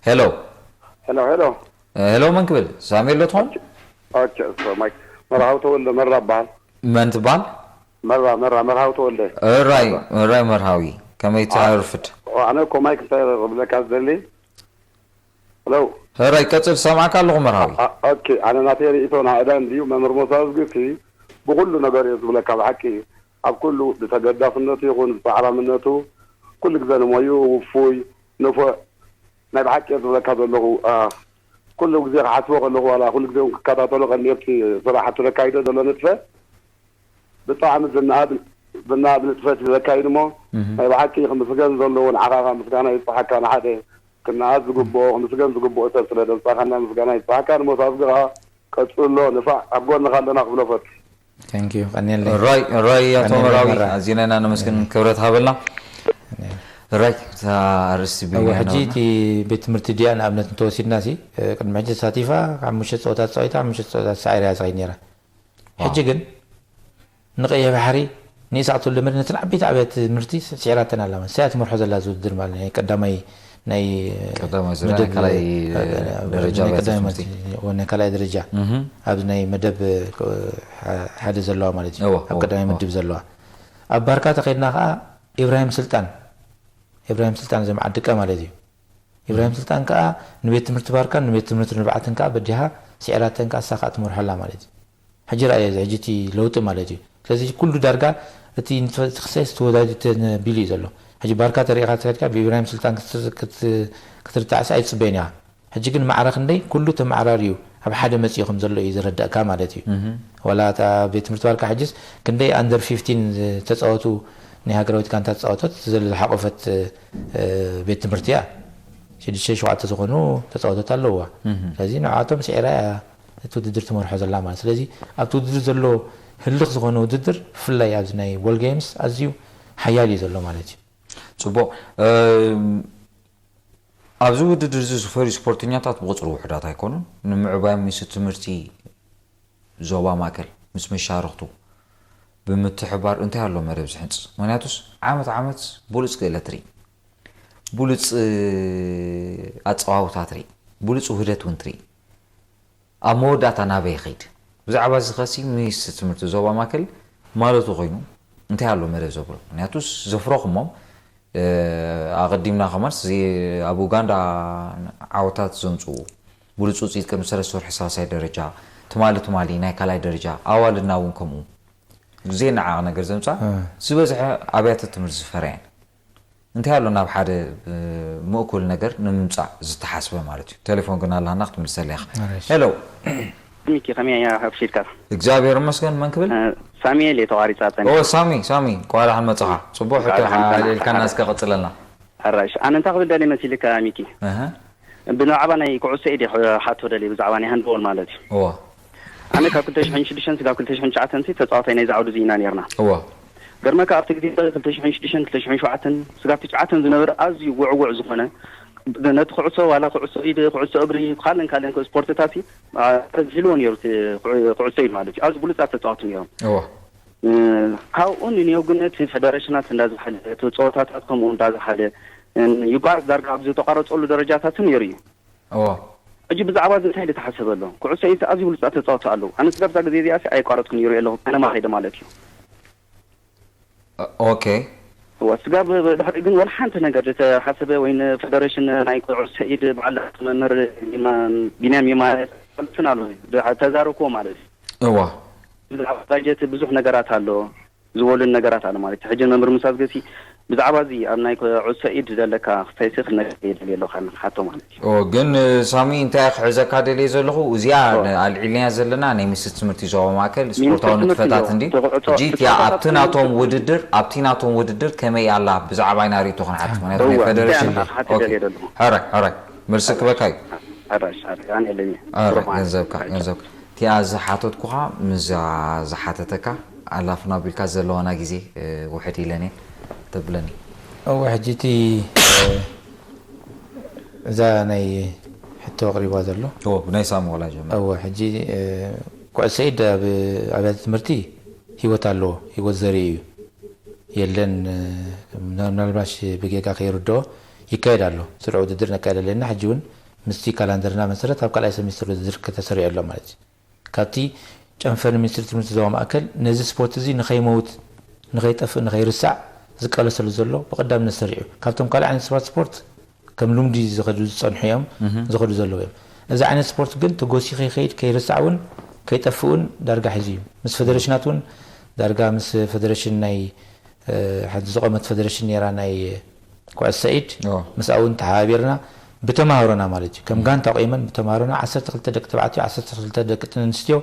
ሄሎ፣ ሄሎ፣ ሄሎ። እ፣ ሄሎ፣ መን ክብል? ሳሙኤል ዶ ትኾን? ኦኬ፣ ሶ ማይክ መርሃዊ ተወልደ መራ በሃል። መን ትበሃል? መራ፣ መራ፣ መርሃዊ ተወልደ። እራይ፣ እራይ መርሃዊ፣ ከመይ ትርፍድ? ኦ፣ ኣነ እኮ ማይክ እንታይ ክብለካ ዝደሊ? ሄሎ። እራይ፣ ቀጽል፣ ሰማዕካ ኣለኹ መርሃዊ። አ-፣ ኦኬ፣ ኣነ ናተይ ርእይቶ ናእዳን ድዩ መምህር ሞሳ ዝግሲ ብኹሉ ነገር እየ ዝብለካ ብሓቂ። ኣብ ኩሉ ብተገዳስነቱ ይኹን ብጻዕራምነቱ ኩሉ ግዜ ንሞዩ ውፉይ፣ ንፉዕ፣ ናይ ብሓቂ እየ ዝብለካ ዘለኹ። አ፣ ኩሉ ግዜ ክሓስቦ ከለኹ ዋላ ኩሉ ግዜ እውን ክከታተሎ ቀኒኤ ኣብቲ ስራሕ ኣብቲ ዘካይዶ ዘሎ ንጥፈት ብጣዕሚ ዝነኣድ ዝነኣድ ንጥፈት እዩ ዘካይድ እሞ እህ። ናይ ብሓቂ ክምስገን ዘለዎ ንዓኻ ከዓ ምስጋና ይብፅሓካ። ንሓደ ክነኣድ ዝግብኦ ክምስገን ዝግብኦ ሰብ ስለ ደምፃኻና ምስጋና ይብፅሓካ። ንሞሳ ዝጊ ከዓ ቀፅሎ ንፋዕ ኣብ ጎንኻ ኣለና ክብሎ ፈቱ። Thank you። ቀኒየለይ። ራይ ራይ ኣቶ ቀኒየለይ መራዊ መራ። ኣዚና ኢና ነመስግን። ቀኒየለይ። ክብረት ሃበልና። ቀኒየለይ። ራይ እታ ኣርእስቲ እወ፣ ቢንያም ሕጂ ናብና። እቲ ቤት ትምህርቲ ድያ ንኣብነት እንተወሲድና ሲ፣ እ፣ ቅድሚ ሕጂ ተሳቲፋ ሓሙሽተ ፀወታት ተፃዊታ ሓሙሽተ ፀወታት ሳዒራ እያ ዝኸይድ ነይራ። ዋው። ሕጂ ግን ንቀይሕ ባሕሪ ንኢሳቅ ተወልደ መድህን ነተን ዓበይቲ ኣብያተ ትምህርቲ ስዒራተን ኣላ ማለት። እሳ እያ ትመርሖ ዘላ እዚ ውድድር ማለት ናይ ቀዳማይ ናይ ቀዳማይ ዙርያ መደብ ናይ ካልኣይ እ፣ ደረጃ ናይ ኣብያተ ቀዳማይ ትምህርቲ። መ-፣ ናይ ካልኣይ ደረጃ እህ። ኣብዚ ናይ መደብ እ፣ ሐ-፣ ሓደ ዘለዋ ማለት እዩ። እወ፣ ኣብ እወ፣ ቀዳማይ እወ። ምድብ ዘለዋ። ኣብ ባርካ ተኸይድና ከኣ ኢብራሂም ስልጣን፣ ኢብራሂም ስልጣን ዘምዓድቀ ማለት እዩ። ኢብራሂም ስልጣን ከኣ ንቤት ትምህርቲ ባርካን ንቤት ትምህርቲ ንብዓትን ከኣ በዲሃ ስዒራተን ከኣ እሳ ከኣ ትመርሖ ኣላ ማለት እዩ። ሕጂ ረኣዮ እዚ ሕጂ እቲ ለውጢ ማለት እዩ። ስለዚ ኩሉ ዳርጋ እቲ ንትፈ-፣ እቲ ክሳይስ ተወዳዲተን ቢሉ እዩ ዘሎ። ሕጂ ባርካ ተሪኢኻ ተኸድካ ብኢብራሂም ስልጣን ክት-፣ ክት-፣ ክትርታዕሲ ኣይትጽበዮን ኢኻ። ሕጂ ግን ማዕረ ክንደይ ኩሉ ተመዓራርዩ ኣብ ሓደ መጺኡ ከም ዘሎ እዩ ዘረዳእካ ማለት እዩ። እህ። ዋላ እታ ቤት ትምህርቲ ባርካ ሕጅስ ክንደይ ኣንደር ፊፍቲን ተጻወቱ ናይ ሃገራዊት ጋንታ ተጻወቶት ዝሓቆፈት፣ እ፣ ቤት ትምህርቲ እያ። ሽዱሽተ ሸውዓተ ዝኾኑ ተጻወቶት ኣለውዋ። እህ። ስለዚ ንዓቶም ስዒራ እያ እቲ ውድድር ትመርሖ ዘላ ማለት። ስለዚ ኣብቲ ውድድር ዘሎ ህልኽ ዝኾነ ውድድር ብፍላይ ኣብዚ ናይ ወርልድ ጌምስ ኣዝዩ ሓያል እዩ ዘሎ ማለት እዩ። ጽቡቕ። እም፣ ኣብዚ ውድድር እዚ ዝፈርዩ ስፖርተኛታት ብቑጽሪ ውሑዳት ኣይኮኑን። ንምዕባይ ሚኒስትሪ ትምህርቲ ዞባ ማእከል ምስ መሻርኽቱ ብምትሕባር እንታይ ኣሎ መደብ ዝሕንጽ? ምኽንያቱስ ዓመት ዓመት ብሉጽ ክእለት ትርኢ፣ ብሉጽ፣ እ፣ ኣጸዋውታ ትርኢ፣ ብሉጽ ውህደት እውን ትርኢ። ኣብ መወዳእታ ናበይ ይኸይድ? ብዛዕባ እዚ ኸሲ ሚኒስትሪ ትምህርቲ ዞባ ማእከል ማለቱ ኮይኑ እንታይ ኣሎ መደብ ዘብሎ? ምኽንያቱስ ዘፍረኹሞም፣ እ፣ ኣቐዲምና ከማንስ እዚ ኣብ ኡጋንዳ ዓወታት ዘምጽኡ ብሉጽ ውጽኢት ቅድሚ ሰለስተ ወርሒ ሳልሳይ ደረጃ፣ ትማሊ ትማሊ ናይ ካልኣይ ደረጃ፣ ኣዋልድና እውን ከምኡ። ዘይነዓቕ ነገር ዘምጻ እ። ዝበዝሐ ኣብያተ ትምህርቲ ዝፈረየን። እንታይ ኣሎ ናብ ሓደ፣ እ፣ ምእኩል ነገር ንምምጻእ ዝተሓስበ ማለት እዩ። ቴሌፎን ግን ኣላና ክትምልሰላ ኢኻ። እሺ። ሄሎ። ሚኪ፣ ከመይ እያ ሓፊሽካ? እግዚኣብሔር ይመስገን። መን ክብል? እ፣ ሳሙኤል እየ ተቋሪጻ ጸኒሐ። ኦ፣ ሳሚ፣ ሳሚ፣ እንኳዕ ደሓን መጻኻ። ጽቡቕ ሕቶ እንኳዕ ደሓን ኢኻ ኣልዒልካና፣ መጻኻ። እስከ ቀጽለልና። ሕራይ፣ ኣነ እንታይ ክብል ደልየ መሲልካ ሚኪ? እህ። ብዛዕባ ናይ ኩዕሶ ኢድ እየ ክሓቶ ደልየ፣ ብዛዕባ ናይ ሃንድቦል ማለት እዩ። እወ። ኣነ ካብ ክልተ ሽሕን ሽዱሽተን ስጋብ ክልተ ሽሕን ትሽዓተን ሲ ተጻዋታይ ናይዚ ዓውዲ እዚ ኢና ነርና። እወ። ገርመካ ኣብቲ ግዜ ክልተ ሽሕን ሽዱሽተን ክልተ ሽሕን ሸውዓተን ስጋብ ትሽዓተን ዝነበረ ኣዝዩ ውዕዉዕ ዝኾነ ነቲ ኩዕሶ ዋላ ኩዕሶ ኢድ፣ ኩዕሶ እግሪ፣ ካልእን ካልእን ስፖርትታት ሲ፣ አ፣ ዝህልዎ ነይሩ እቲ ኩዕ-፣ ኩዕሶ ኢድ ማለት እዩ። ኣዝዩ ብሉጻት ተጻወቱ ነይሮም። እወ። እ፣ ካብኡ ንንየው ግን እቲ ፌደሬሽናት እንዳዝሓለ፣ እቲ ጸወታታት ከምኡ እንዳዝሓለ፣ እ፣ ይቋረጽ ዳርጋ ኣብ ዝተቋረጸሉ ደረጃታት ነይሩ እዩ። እወ። ሕጂ ብዛዕባ እዚ እንታይ ዝተሓሰበ ኣሎ? ኩዕሶ ኢድ ኣዝዩ ብሉጻት ተጻወቱ ኣለዉ። ኣነ ስጋብ እዛ ግዜ እዚኣ ሲ ኣየቋረጽኩን ይሪኦ ኣለኹ፣ ከነማ ከይደ ማለት እዩ። እ፣ ኦኬ። እወ፣ ስጋብ ድሕሪ ግን ወላ ሓንቲ ነገር ዝተሓሰበ ወይ ንፌደሬሽን ናይ ኩዕሶ ኢድ በዓል መምህር ቢንያም የማነ ፈልስን ኣሎ። ተዛረብኩዎ ማለት እዩ። እወ። ብዛዕባ ባጀት ብዙሕ ነገራት ኣሎ፣ ዝበሉን ነገራት ኣሎ ማለት እዩ። ሕጂ መምህር ሙሳ ዝገሲ ብዛዕባ እዚ ኣብ ናይ ኩዕሶ ኢድ ዘለካ ክሳይሲ ክነግር እየ ደልየ ኣለኹ፣ ሓቶ ማለት እዩ። ኦ፣ ግን ሳሚ፣ እንታይ ክሕዘካ ደልየ ዘለኹ፣ እዚኣ ኦ። ኣልዒልናያ ዘለና ናይ ሚኒስትሪ ትምህርቲ ዞባ ማእከል ሚኒስትሪ ስፖርታዊ ትምህርቲ ንጥፈታት እዩ። እንዲ እቲ ኩዕሶ፣ ሕጂ እቲ እቲኣ ጸወታታት ኣብቲ ናቶም ትምህርቲ ውድድር፣ ኣብቲ ናቶም ውድድር ከመይ ኣላ ብዛዕባ ኢና ርእይቶ ክንሓትት፣ ምክንያቱ ናይ እወ፣ ፌደሬሽን እዚኣ እዩ። ክሓትት ኦኬ። ደልየ ዘለኹ። ሕራይ፣ ሕራይ። መልሲ ክበካ እዩ። ሕራይ፣ ሕራይ፣ ኣነ የለኝ። ሕራይ፣ ሮማን። ገንዘብካ፣ ሕራይ። ገንዘብካ። እቲኣ ዝሓተትኩኻ ምስዛ ዝሓተተካ ኣላፍና ቢልካ ዘለዋና ግዜ ውሕድ ኢለን እየን ተብለኒ። እወ ሕጂ እቲ እዛ ናይ ሕቶ ኣቕሪባ ዘሎ ብናይ ሳሙኤላ ጀምር። እወ ሕጂ ኩዕሶ ኢድ ኣብ ኣብያተ ትምህርቲ ህይወት ኣለዎ፣ ህይወት ዘርኢ እዩ። የለን ምናልባሽ ብጌጋ ከይርድኦ ይካየድ ኣሎ። ስሩዕ ውድድር ነካየድ ኣለና። ሕጂ እውን ምስቲ ካላንደርና መሰረት ኣብ ካልኣይ ሰሚስተር ውድድር ከተሰሪዑ ኣሎ ማለት እዩ። ካብቲ ጨንፈር ሚኒስትሪ ትምህርቲ ዞባ ማእከል ነዚ ስፖርት እዚ ንኸይመውት ንኸይጠፍእ ንኸይርሳዕ ዝቃለሰሉ ዘሎ ብቐዳምነት ሰሪዑ ካብቶም ካልእ ዓይነት ስፖርት ስፖርት ከም ልምዲ ዝኸዱ ዝጸንሑ እዮም ዝኸዱ ዘለዉ እዮም። እዚ ዓይነት ስፖርት ግን ተጎሲ ከይኸይድ ከይርሳዕ እውን ከይጠፍእ እውን ዳርጋ ሒዙ እዩ። ምስ ፈደረሽናት እውን ዳርጋ ምስ ፈደረሽን ናይ ሓንቲ ዝቆመት ፈደረሽን ነይራ ናይ ኩዕሶ ኢድ ምስኣ እውን ተሓባቢርና ብተማሃሮና ማለት እዩ ከም ጋንታ ቆይመን ብተማሃሮና ዓሰርተ ክልተ ደቂ ተባዕትዮ ዓሰርተ ክልተ ደቂ ኣንስትዮ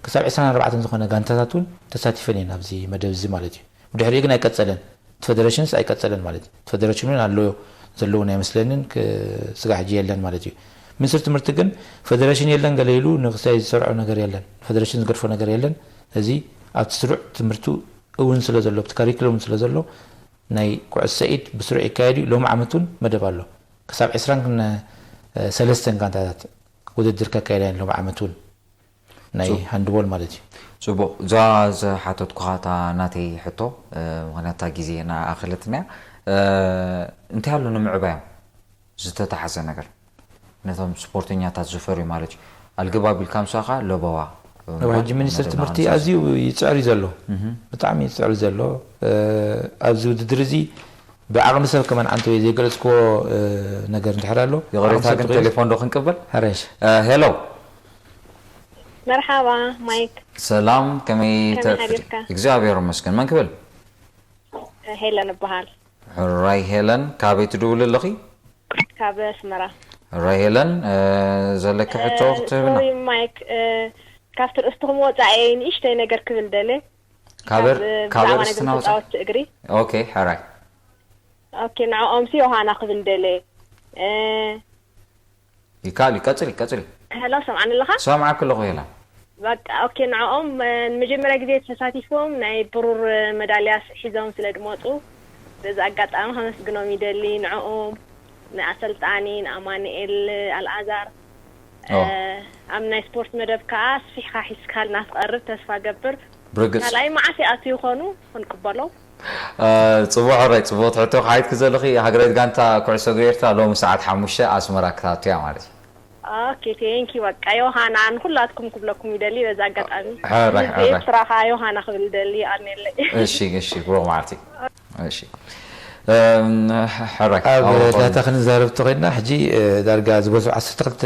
ክሳብ ዕስራን ኣርባዕተን ዝኾነ ጋንታታት እውን ተሳቲፈን እየን ኣብዚ መደብ እዚ ማለት እዩ። ብድሕሪኡ ግን ኣይቀጸለን እቲ ፈደረሽንስ ኣይቀጸለን ማለት እዩ። እቲ ፈደረሽን እውን ኣሎ ዘለውን ኣይመስለንን ስጋዕ ሕጂ የለን ማለት እዩ። ሚኒስትሪ ትምህርቲ ግን ፈደረሽን የለን ገለ ኢሉ ንክሳይ ዝሰርዖ ነገር የለን ፈደረሽን ዝገድፎ ነገር የለን። እዚ ኣብቲ ስሩዕ ትምህርቱ እውን ስለ ዘሎ ኣብቲ ካሪክሎም ስለ ዘሎ ናይ ኩዕሶ ኢድ ብስሩዕ ይካየድ እዩ። ሎም ዓመት እውን መደብ ኣሎ። ክሳብ ዕስራን ሰለስተን ጋንታታት ውድድር ከካየዳ እየን ሎም ዓመት እውን ናይ ሃንድቦል ማለት እዩ። ጽቡቕ እዛ ዝሓተትኩኻ እታ ናተይ ሕቶ ምክንያት እታ ግዜ ናኣኸለትና እያ እንታይ ኣሎ ንምዕባዮም ዝተተሓዘ ነገር ነቶም ስፖርተኛታት ዝፈርዩ ማለት እዩ ኣልግባብ ኢልካ ምሳኻ ለበዋ ሕጂ ሚኒስትር ትምህርቲ ኣዝዩ ይፅዕር እዩ ዘሎ ብጣዕሚ ይፅዕር ዘሎ ኣብዚ ውድድር እዚ ብዓቕሚ ሰብ ከማን ዓንተወይ ዘይገለፅክዎ ነገር እንድሕር ኣሎ ይቕሬታ ግን ቴሌፎን ዶ ክንቅበል ሕረሽ ሄሎ መርሓባ ማይክ ሰላም ከመይ ተፍሪ እግዚኣብሔር ይመስገን መን ክብል ሄለን እበሃል ሕራይ ሄለን ካበይ ትድውሊ ኣለኺ ካብ ኣስመራ ሕራይ ሄለን ዘለኪ ሕቶ ክትህብና ማይክ ካብቲ ርእስትኹም ወፃኢ ንእሽተይ ነገር ክብል ደለ ካብ ርእስትና ወፃኢ እግሪ ኦኬ ሕራይ ኦኬ ንዕኦምሲ ዮሃና ክብል ደለ ይካል እዩ ቀፅሊ ቀፅሊ ሄሎ ሰምዓኒ ኣለኻ ሰምዓክ ኣለኹ ሄላ በቃ ኦኬ ንዕኦም ንመጀመርያ ግዜ ተሳቲፎም ናይ ብሩር መዳልያ ሒዞም ስለ ድመፁ በዚ ኣጋጣሚ ከመስግኖም ይደሊ ንዕኦም ንኣሰልጣኒ ንኣማንኤል ኣልኣዛር ኣብ ናይ ስፖርት መደብ ከዓ ኣስፊሕካ ሒዝካልና ትቐርብ ተስፋ ገብር ብርግፅ ካልኣይ መዓስ ይኣቱ ይኾኑ ክንቅበሎም ፅቡቅ ሕራይ ፅቡቅ ትሕቶ ሓይትክ ዘለኺ ሃገራዊት ጋንታ ኩዕሶ እግሪ ኤርትራ ሎሚ ሰዓት ሓሙሽተ ኣስመራ ክታቱ እያ ማለት እዩ ኦኬ ቴንኪ በቃ ዮሃና ንኩላትኩም ክብለኩም ይደሊ በዚ ኣጋጣሚ ሕራይ ሕራይ ኤርትራ ከዓ ዮሃና ክብል ደሊ ኣኔለይ እሺ እሺ ብሩክ መዓልቲ እሺ ኣብ ዳታ ክንዛረብ ተኮይንና ሕጂ ዳርጋ ዝበዝሑ ዓሰርተ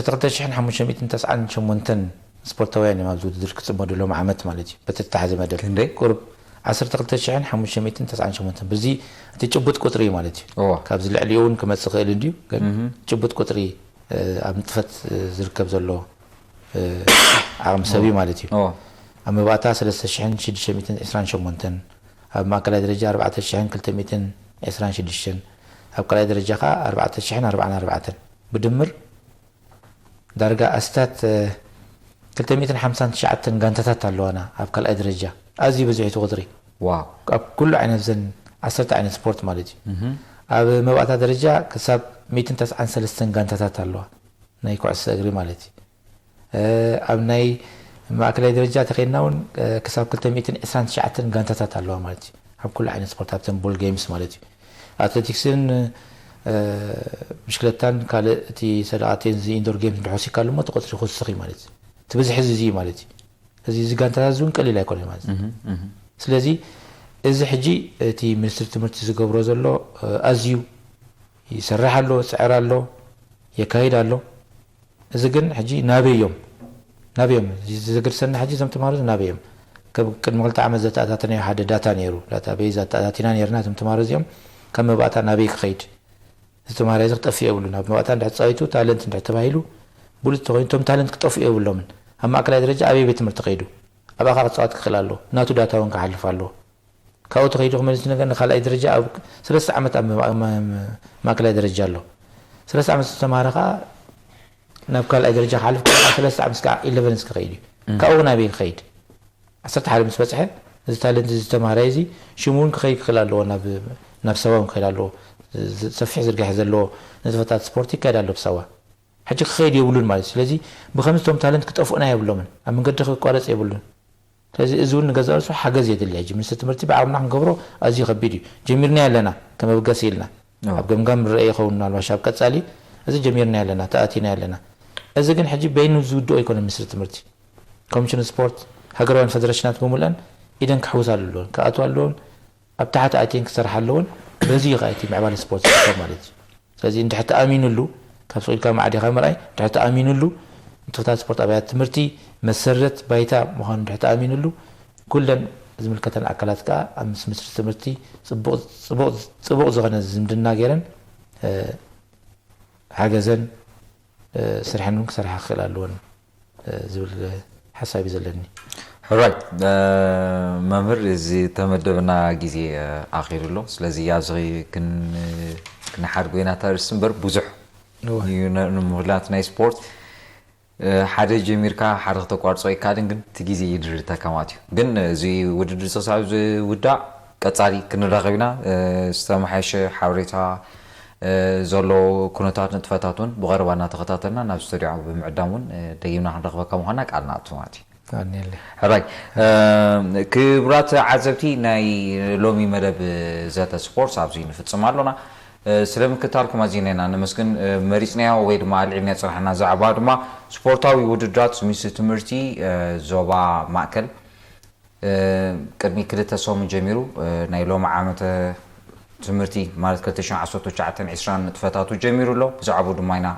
ክልተ ሽሕን ሓሙሽተ ሚእትን ተስዓን ሸሞንተን ስፖርታውያን እዮም ኣብዚ ውድድር ክፅመዱ ሎም ዓመት ማለት እዩ በተተሓዘ መደብ ቁሩብ ዓሰርተ ክልተ ሽሕን ሓሙሽተ ሚእትን ተስዓን ሸሞንተን በዚ እቲ ጭቡጥ ቁፅሪ ማለት እዩ ካብዚ ልዕሊኡ እውን ክመፅእ ክእል እንድዩ ግን ጭቡጥ ቁፅሪ ኣብ ንጥፈት ዝርከብ ዘሎ ዓቕሚ ሰብ እዩ ማለት እዩ ኣብ መባእታ ሰለስተ ሽሕን ሽዱሽተ ሚእትን ዕስራን ሸሞንተን ኣብ ማእከላይ ደረጃ ኣርባዕተ ሽሕን ክልተ ሚእትን ዕስራን ሽዱሽተን ኣብ ካልኣይ ደረጃ ከዓ ኣርባዕተ ሽሕን ኣርባዓን ኣርባዕተን ብድምር ዳርጋ ኣስታት ክልተ ሚእትን ሓምሳን ትሽዓተን ጋንታታት ኣለዋና ኣብ ካልኣይ ደረጃ ኣዝዩ በዚሑ እቲ ቁፅሪ ኣብ ኩሉ ዓይነት ዘን ዓሰርተ ዓይነት ስፖርት ማለት እዩ ኣብ መባእታ ደረጃ ክሳብ ሚእትን ተስዓን ሰለስተን ጋንታታት ኣለዋ ናይ ኩዕሶ እግሪ ማለት እዩ ኣብ ናይ ማእከላይ ደረጃ ተኸይድና እውን ክሳብ ክልተ ሚእትን ዕስራን ትሽዓተን ጋንታታት ኣለዋ ማለት እዩ ኣብ ኩሉ ዓይነት ስፖርት ኣብተን ቦል ጌምስ ማለት እዩ ኣትሌቲክስን ብሽክለታን ካልእ እቲ ሰደቓ ቴንዚ ኢንዶር ጌምስ ድሕወሲካ ኣለሞ እቲ ቁፅሪ ክውስኽ እዩ ማለት እዩ እቲ ብዝሒ እዚ እዩ ማለት እዩ እዚ እዚ ጋንታታት እውን ቀሊል ኣይኮነ ማለት እዩ ስለዚ እዚ ሕጂ እቲ ሚኒስትሪ ትምህርቲ ዝገብሮ ዘሎ ኣዝዩ ይሰርሕ ኣሎ ፅዕር ኣሎ የካይድ ኣሎ እዚ ግን ሕጂ ናበይ እዮም ናበይ እዮም ዘገድሰና ሕጂ እዞም ተምሃሮ ናበይ እዮም ቅድሚ ክልተ ዓመት ዘተኣታተናዮ ሓደ ዳታ ነይሩ ዳታ ቤዝ ኣተኣታቲና ነርና እዞም ተምሃሮ እዚኦም ካብ መባእታ ናበይ ክኸይድ እዚ ተምሃራይ እዚ ክጠፍእ የብሉን ኣብ መባእታ እንድሕር ተፃዊቱ ታለንት እንድሕር ተባሂሉ ብሉፅ ተኮይኑ እቶም ታለንት ክጠፍኡ የብሎምን ኣብ ማእከላይ ደረጃ ኣበይ ቤት ትምህርቲ ከይዱ ኣብኣ ክፃወት ክኽእል ኣለዎ ናቱ ዳታ እውን ክሓልፍ ኣለዎ ካብኡ ተኸይዱ ክመልስ ነገር ንካልኣይ ደረጃ ኣብ ሰለስተ ዓመት ኣብ ማእከላይ ደረጃ ኣሎ ሰለስተ ዓመት ዝተማሃረ ከዓ ናብ ካልኣይ ደረጃ ክሓልፍ ከሎ ሰለስተ ዓመት ስካ ኢለቨንስ ክኸይድ እዩ ካብኡ ናበይ ክኸይድ ዓሰርተ ሓደ ምስ በፅሐ፣ እዚ ታለንት እዚ ተማሃራይ እዚ ሽሙ እውን ክኸይድ ክኽእል ኣለዎ፣ ናብ ናብ ሳዋ እውን ክኸይድ ኣለዎ። ዝ- ሰፊሕ ዝርጋሐ ዘለዎ ንጥፈታት ስፖርት ይካየድ ኣሎ ብሳዋ። ሕጂ ክኸይድ የብሉን ማለት እዩ። ስለዚ ብኸምዚ እቶም ታለንት ክጠፍኡና የብሎምን፣ ኣብ መንገዲ ክቋረፅ የብሉን። ስለዚ እዚ እውን ንገዛእ ርእሱ ሓገዝ የድሊ። ሕጂ ሚኒስትሪ ትምህርቲ ብዓቕምና ክንገብሮ ኣዝዩ ከቢድ እዩ። ጀሚርና ኣለና፣ ከመበገሲ ኢልና ኣብ ገምጋም ንረአ ይኸውን፣ ምናልባሽ ኣብ ቀፃሊ። እዚ ጀሚርና ኣለና፣ ተኣቲና ኣለና። እዚ ግን ሕጂ በይኑ ዝውድኦ ኣይኮነ። ሚኒስትሪ ትምህርቲ፣ ኮሚሽን ስፖርት፣ ሃገራውያን ፈደረሽናት ብምልአን ኢደን ክሕውሳ ኣለዎን፣ ክኣትዋ ኣለዎን፣ ኣብ ታሕቲ ኣትየን ክሰርሓ ኣለዎን። በዚ እዩ ከኣ እቲ ምዕባለ ስፖርት ዝርከብ ማለት እዩ። ስለዚ እንድሕር ተኣሚኑሉ፣ ካብ ስቕ ኢልካ ማዕዲኻ ምርኣይ፣ እንድሕር ተኣሚኑሉ፣ ንጥፈታት ስፖርት ኣብያተ ትምህርቲ መሰረት ባይታ ምዃኑ እንድሕር ተኣሚኑሉ፣ ኩለን ዝምልከተን ኣካላት ከኣ ኣብ ምስ ሚኒስትሪ ትምህርቲ ጽቡቕ ጽቡቕ ጽቡቕ ዝኾነ ዝምድና ገይረን፣ እ፣ ሓገዘን፣ እ፣ ስርሐን እውን ክሰርሓ ክኽእል ኣለዎን፣ እ፣ ዝብል ሓሳብ እዩ ዘለኒ። ሕራይ መምህር፣ እዚ ተመደበና ግዜ ኣኺሉ ኣሎ። ስለዚ ኣብዚ ክን- ክንሓድጎ ኢና እታ ርእሲ እምበር ብዙሕ እዩ ነ- ንምኽንያት ናይ ስፖርት ሓደ ጀሚርካ ሓደ ክተቋርጾ ኣይከኣልን፣ ግን እቲ ግዜ ይድርተካ ማለት እዩ። ግን እዚ ውድድር ክሳብ ዝውዳእ ቀጻሊ ክንራኸብ ኢና። ዝተመሓየሸ ሓበሬታ ዘሎ ኩነታት ንጥፈታት እውን ብቐረባ እናተኸታተልና ናብ ስቱድዮ ብምዕዳም እውን ደጊምና ክንረኽበካ ምዃንና ቃል ንኣቱ ማለት እዩ። ሕራይ ክቡራት ተዓዘብቲ ናይ ሎሚ መደብ ዘተ ስፖርት ኣብዚ ንፍጽም ኣሎና። ስለ ምክትታልኩም ኣዚና ኢና ነመስግን። መሪጽናዮ ወይ ድማ ኣልዒልና ዝጸናሕና ዛዕባ ድማ ስፖርታዊ ውድድራት ሚኒስትሪ ትምህርቲ ዞባ ማእከል ቅድሚ ክልተ ሰሙን ጀሚሩ ናይ ሎሚ ዓመተ ትምህርቲ ማለት ክልተ ሽሕን ዓሰርተ ትሽዓተን ዕስራን ንጥፈታቱ ጀሚሩ ኣሎ። ብዛዕባኡ ድማ ኢና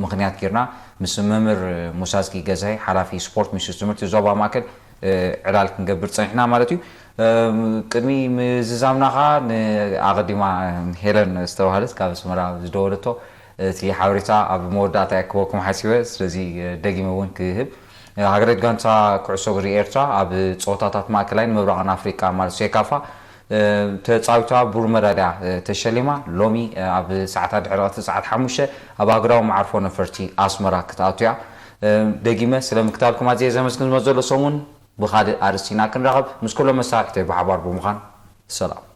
ምኽንያት ጌርና ምስ መምህር ሙሳዝጊ ገዛኢ ሓላፊ ስፖርት ሚኒስትሪ ትምህርቲ ዞባ ማእከል ዕላል ክንገብር ጸኒሕና ማለት እዩ። ቅድሚ ምዝዛምና ኸዓ ንኣቐዲማ ሄለን ዝተባህለት ካብ ኣስመራ ዝደወለቶ እቲ ሓበሬታ ኣብ መወዳእታ እየ ክህበኩም ሓሲበ። ስለዚ ደጊመ እውን ክህብ ሃገራዊት ጋንታ ኩዕሶ እግሪ ኤርትራ ኣብ ፀወታታት ማእከላይን ምብራቕን ኣፍሪቃ ማለት ሴካፋ ተፃዊታ ብሩር መዳልያ ተሸሊማ ሎሚ ኣብ ሰዓታት ድሕሪ ቀትሪ ሰዓት ሓሙሽተ ኣብ ሃገራዊ መዓርፎ ነፈርቲ ኣስመራ ክትኣቱ እያ። ደጊመ ስለ ምክታልኩም ኣዝየ ዘመስግን ዝመፅእ ዘሎ ሰሙን ብኻልእ ኣርእስቲ ኢና ክንራኸብ ምስ ኩሎም መሳርሕተይ ብሓባር ብምዃን ሰላም።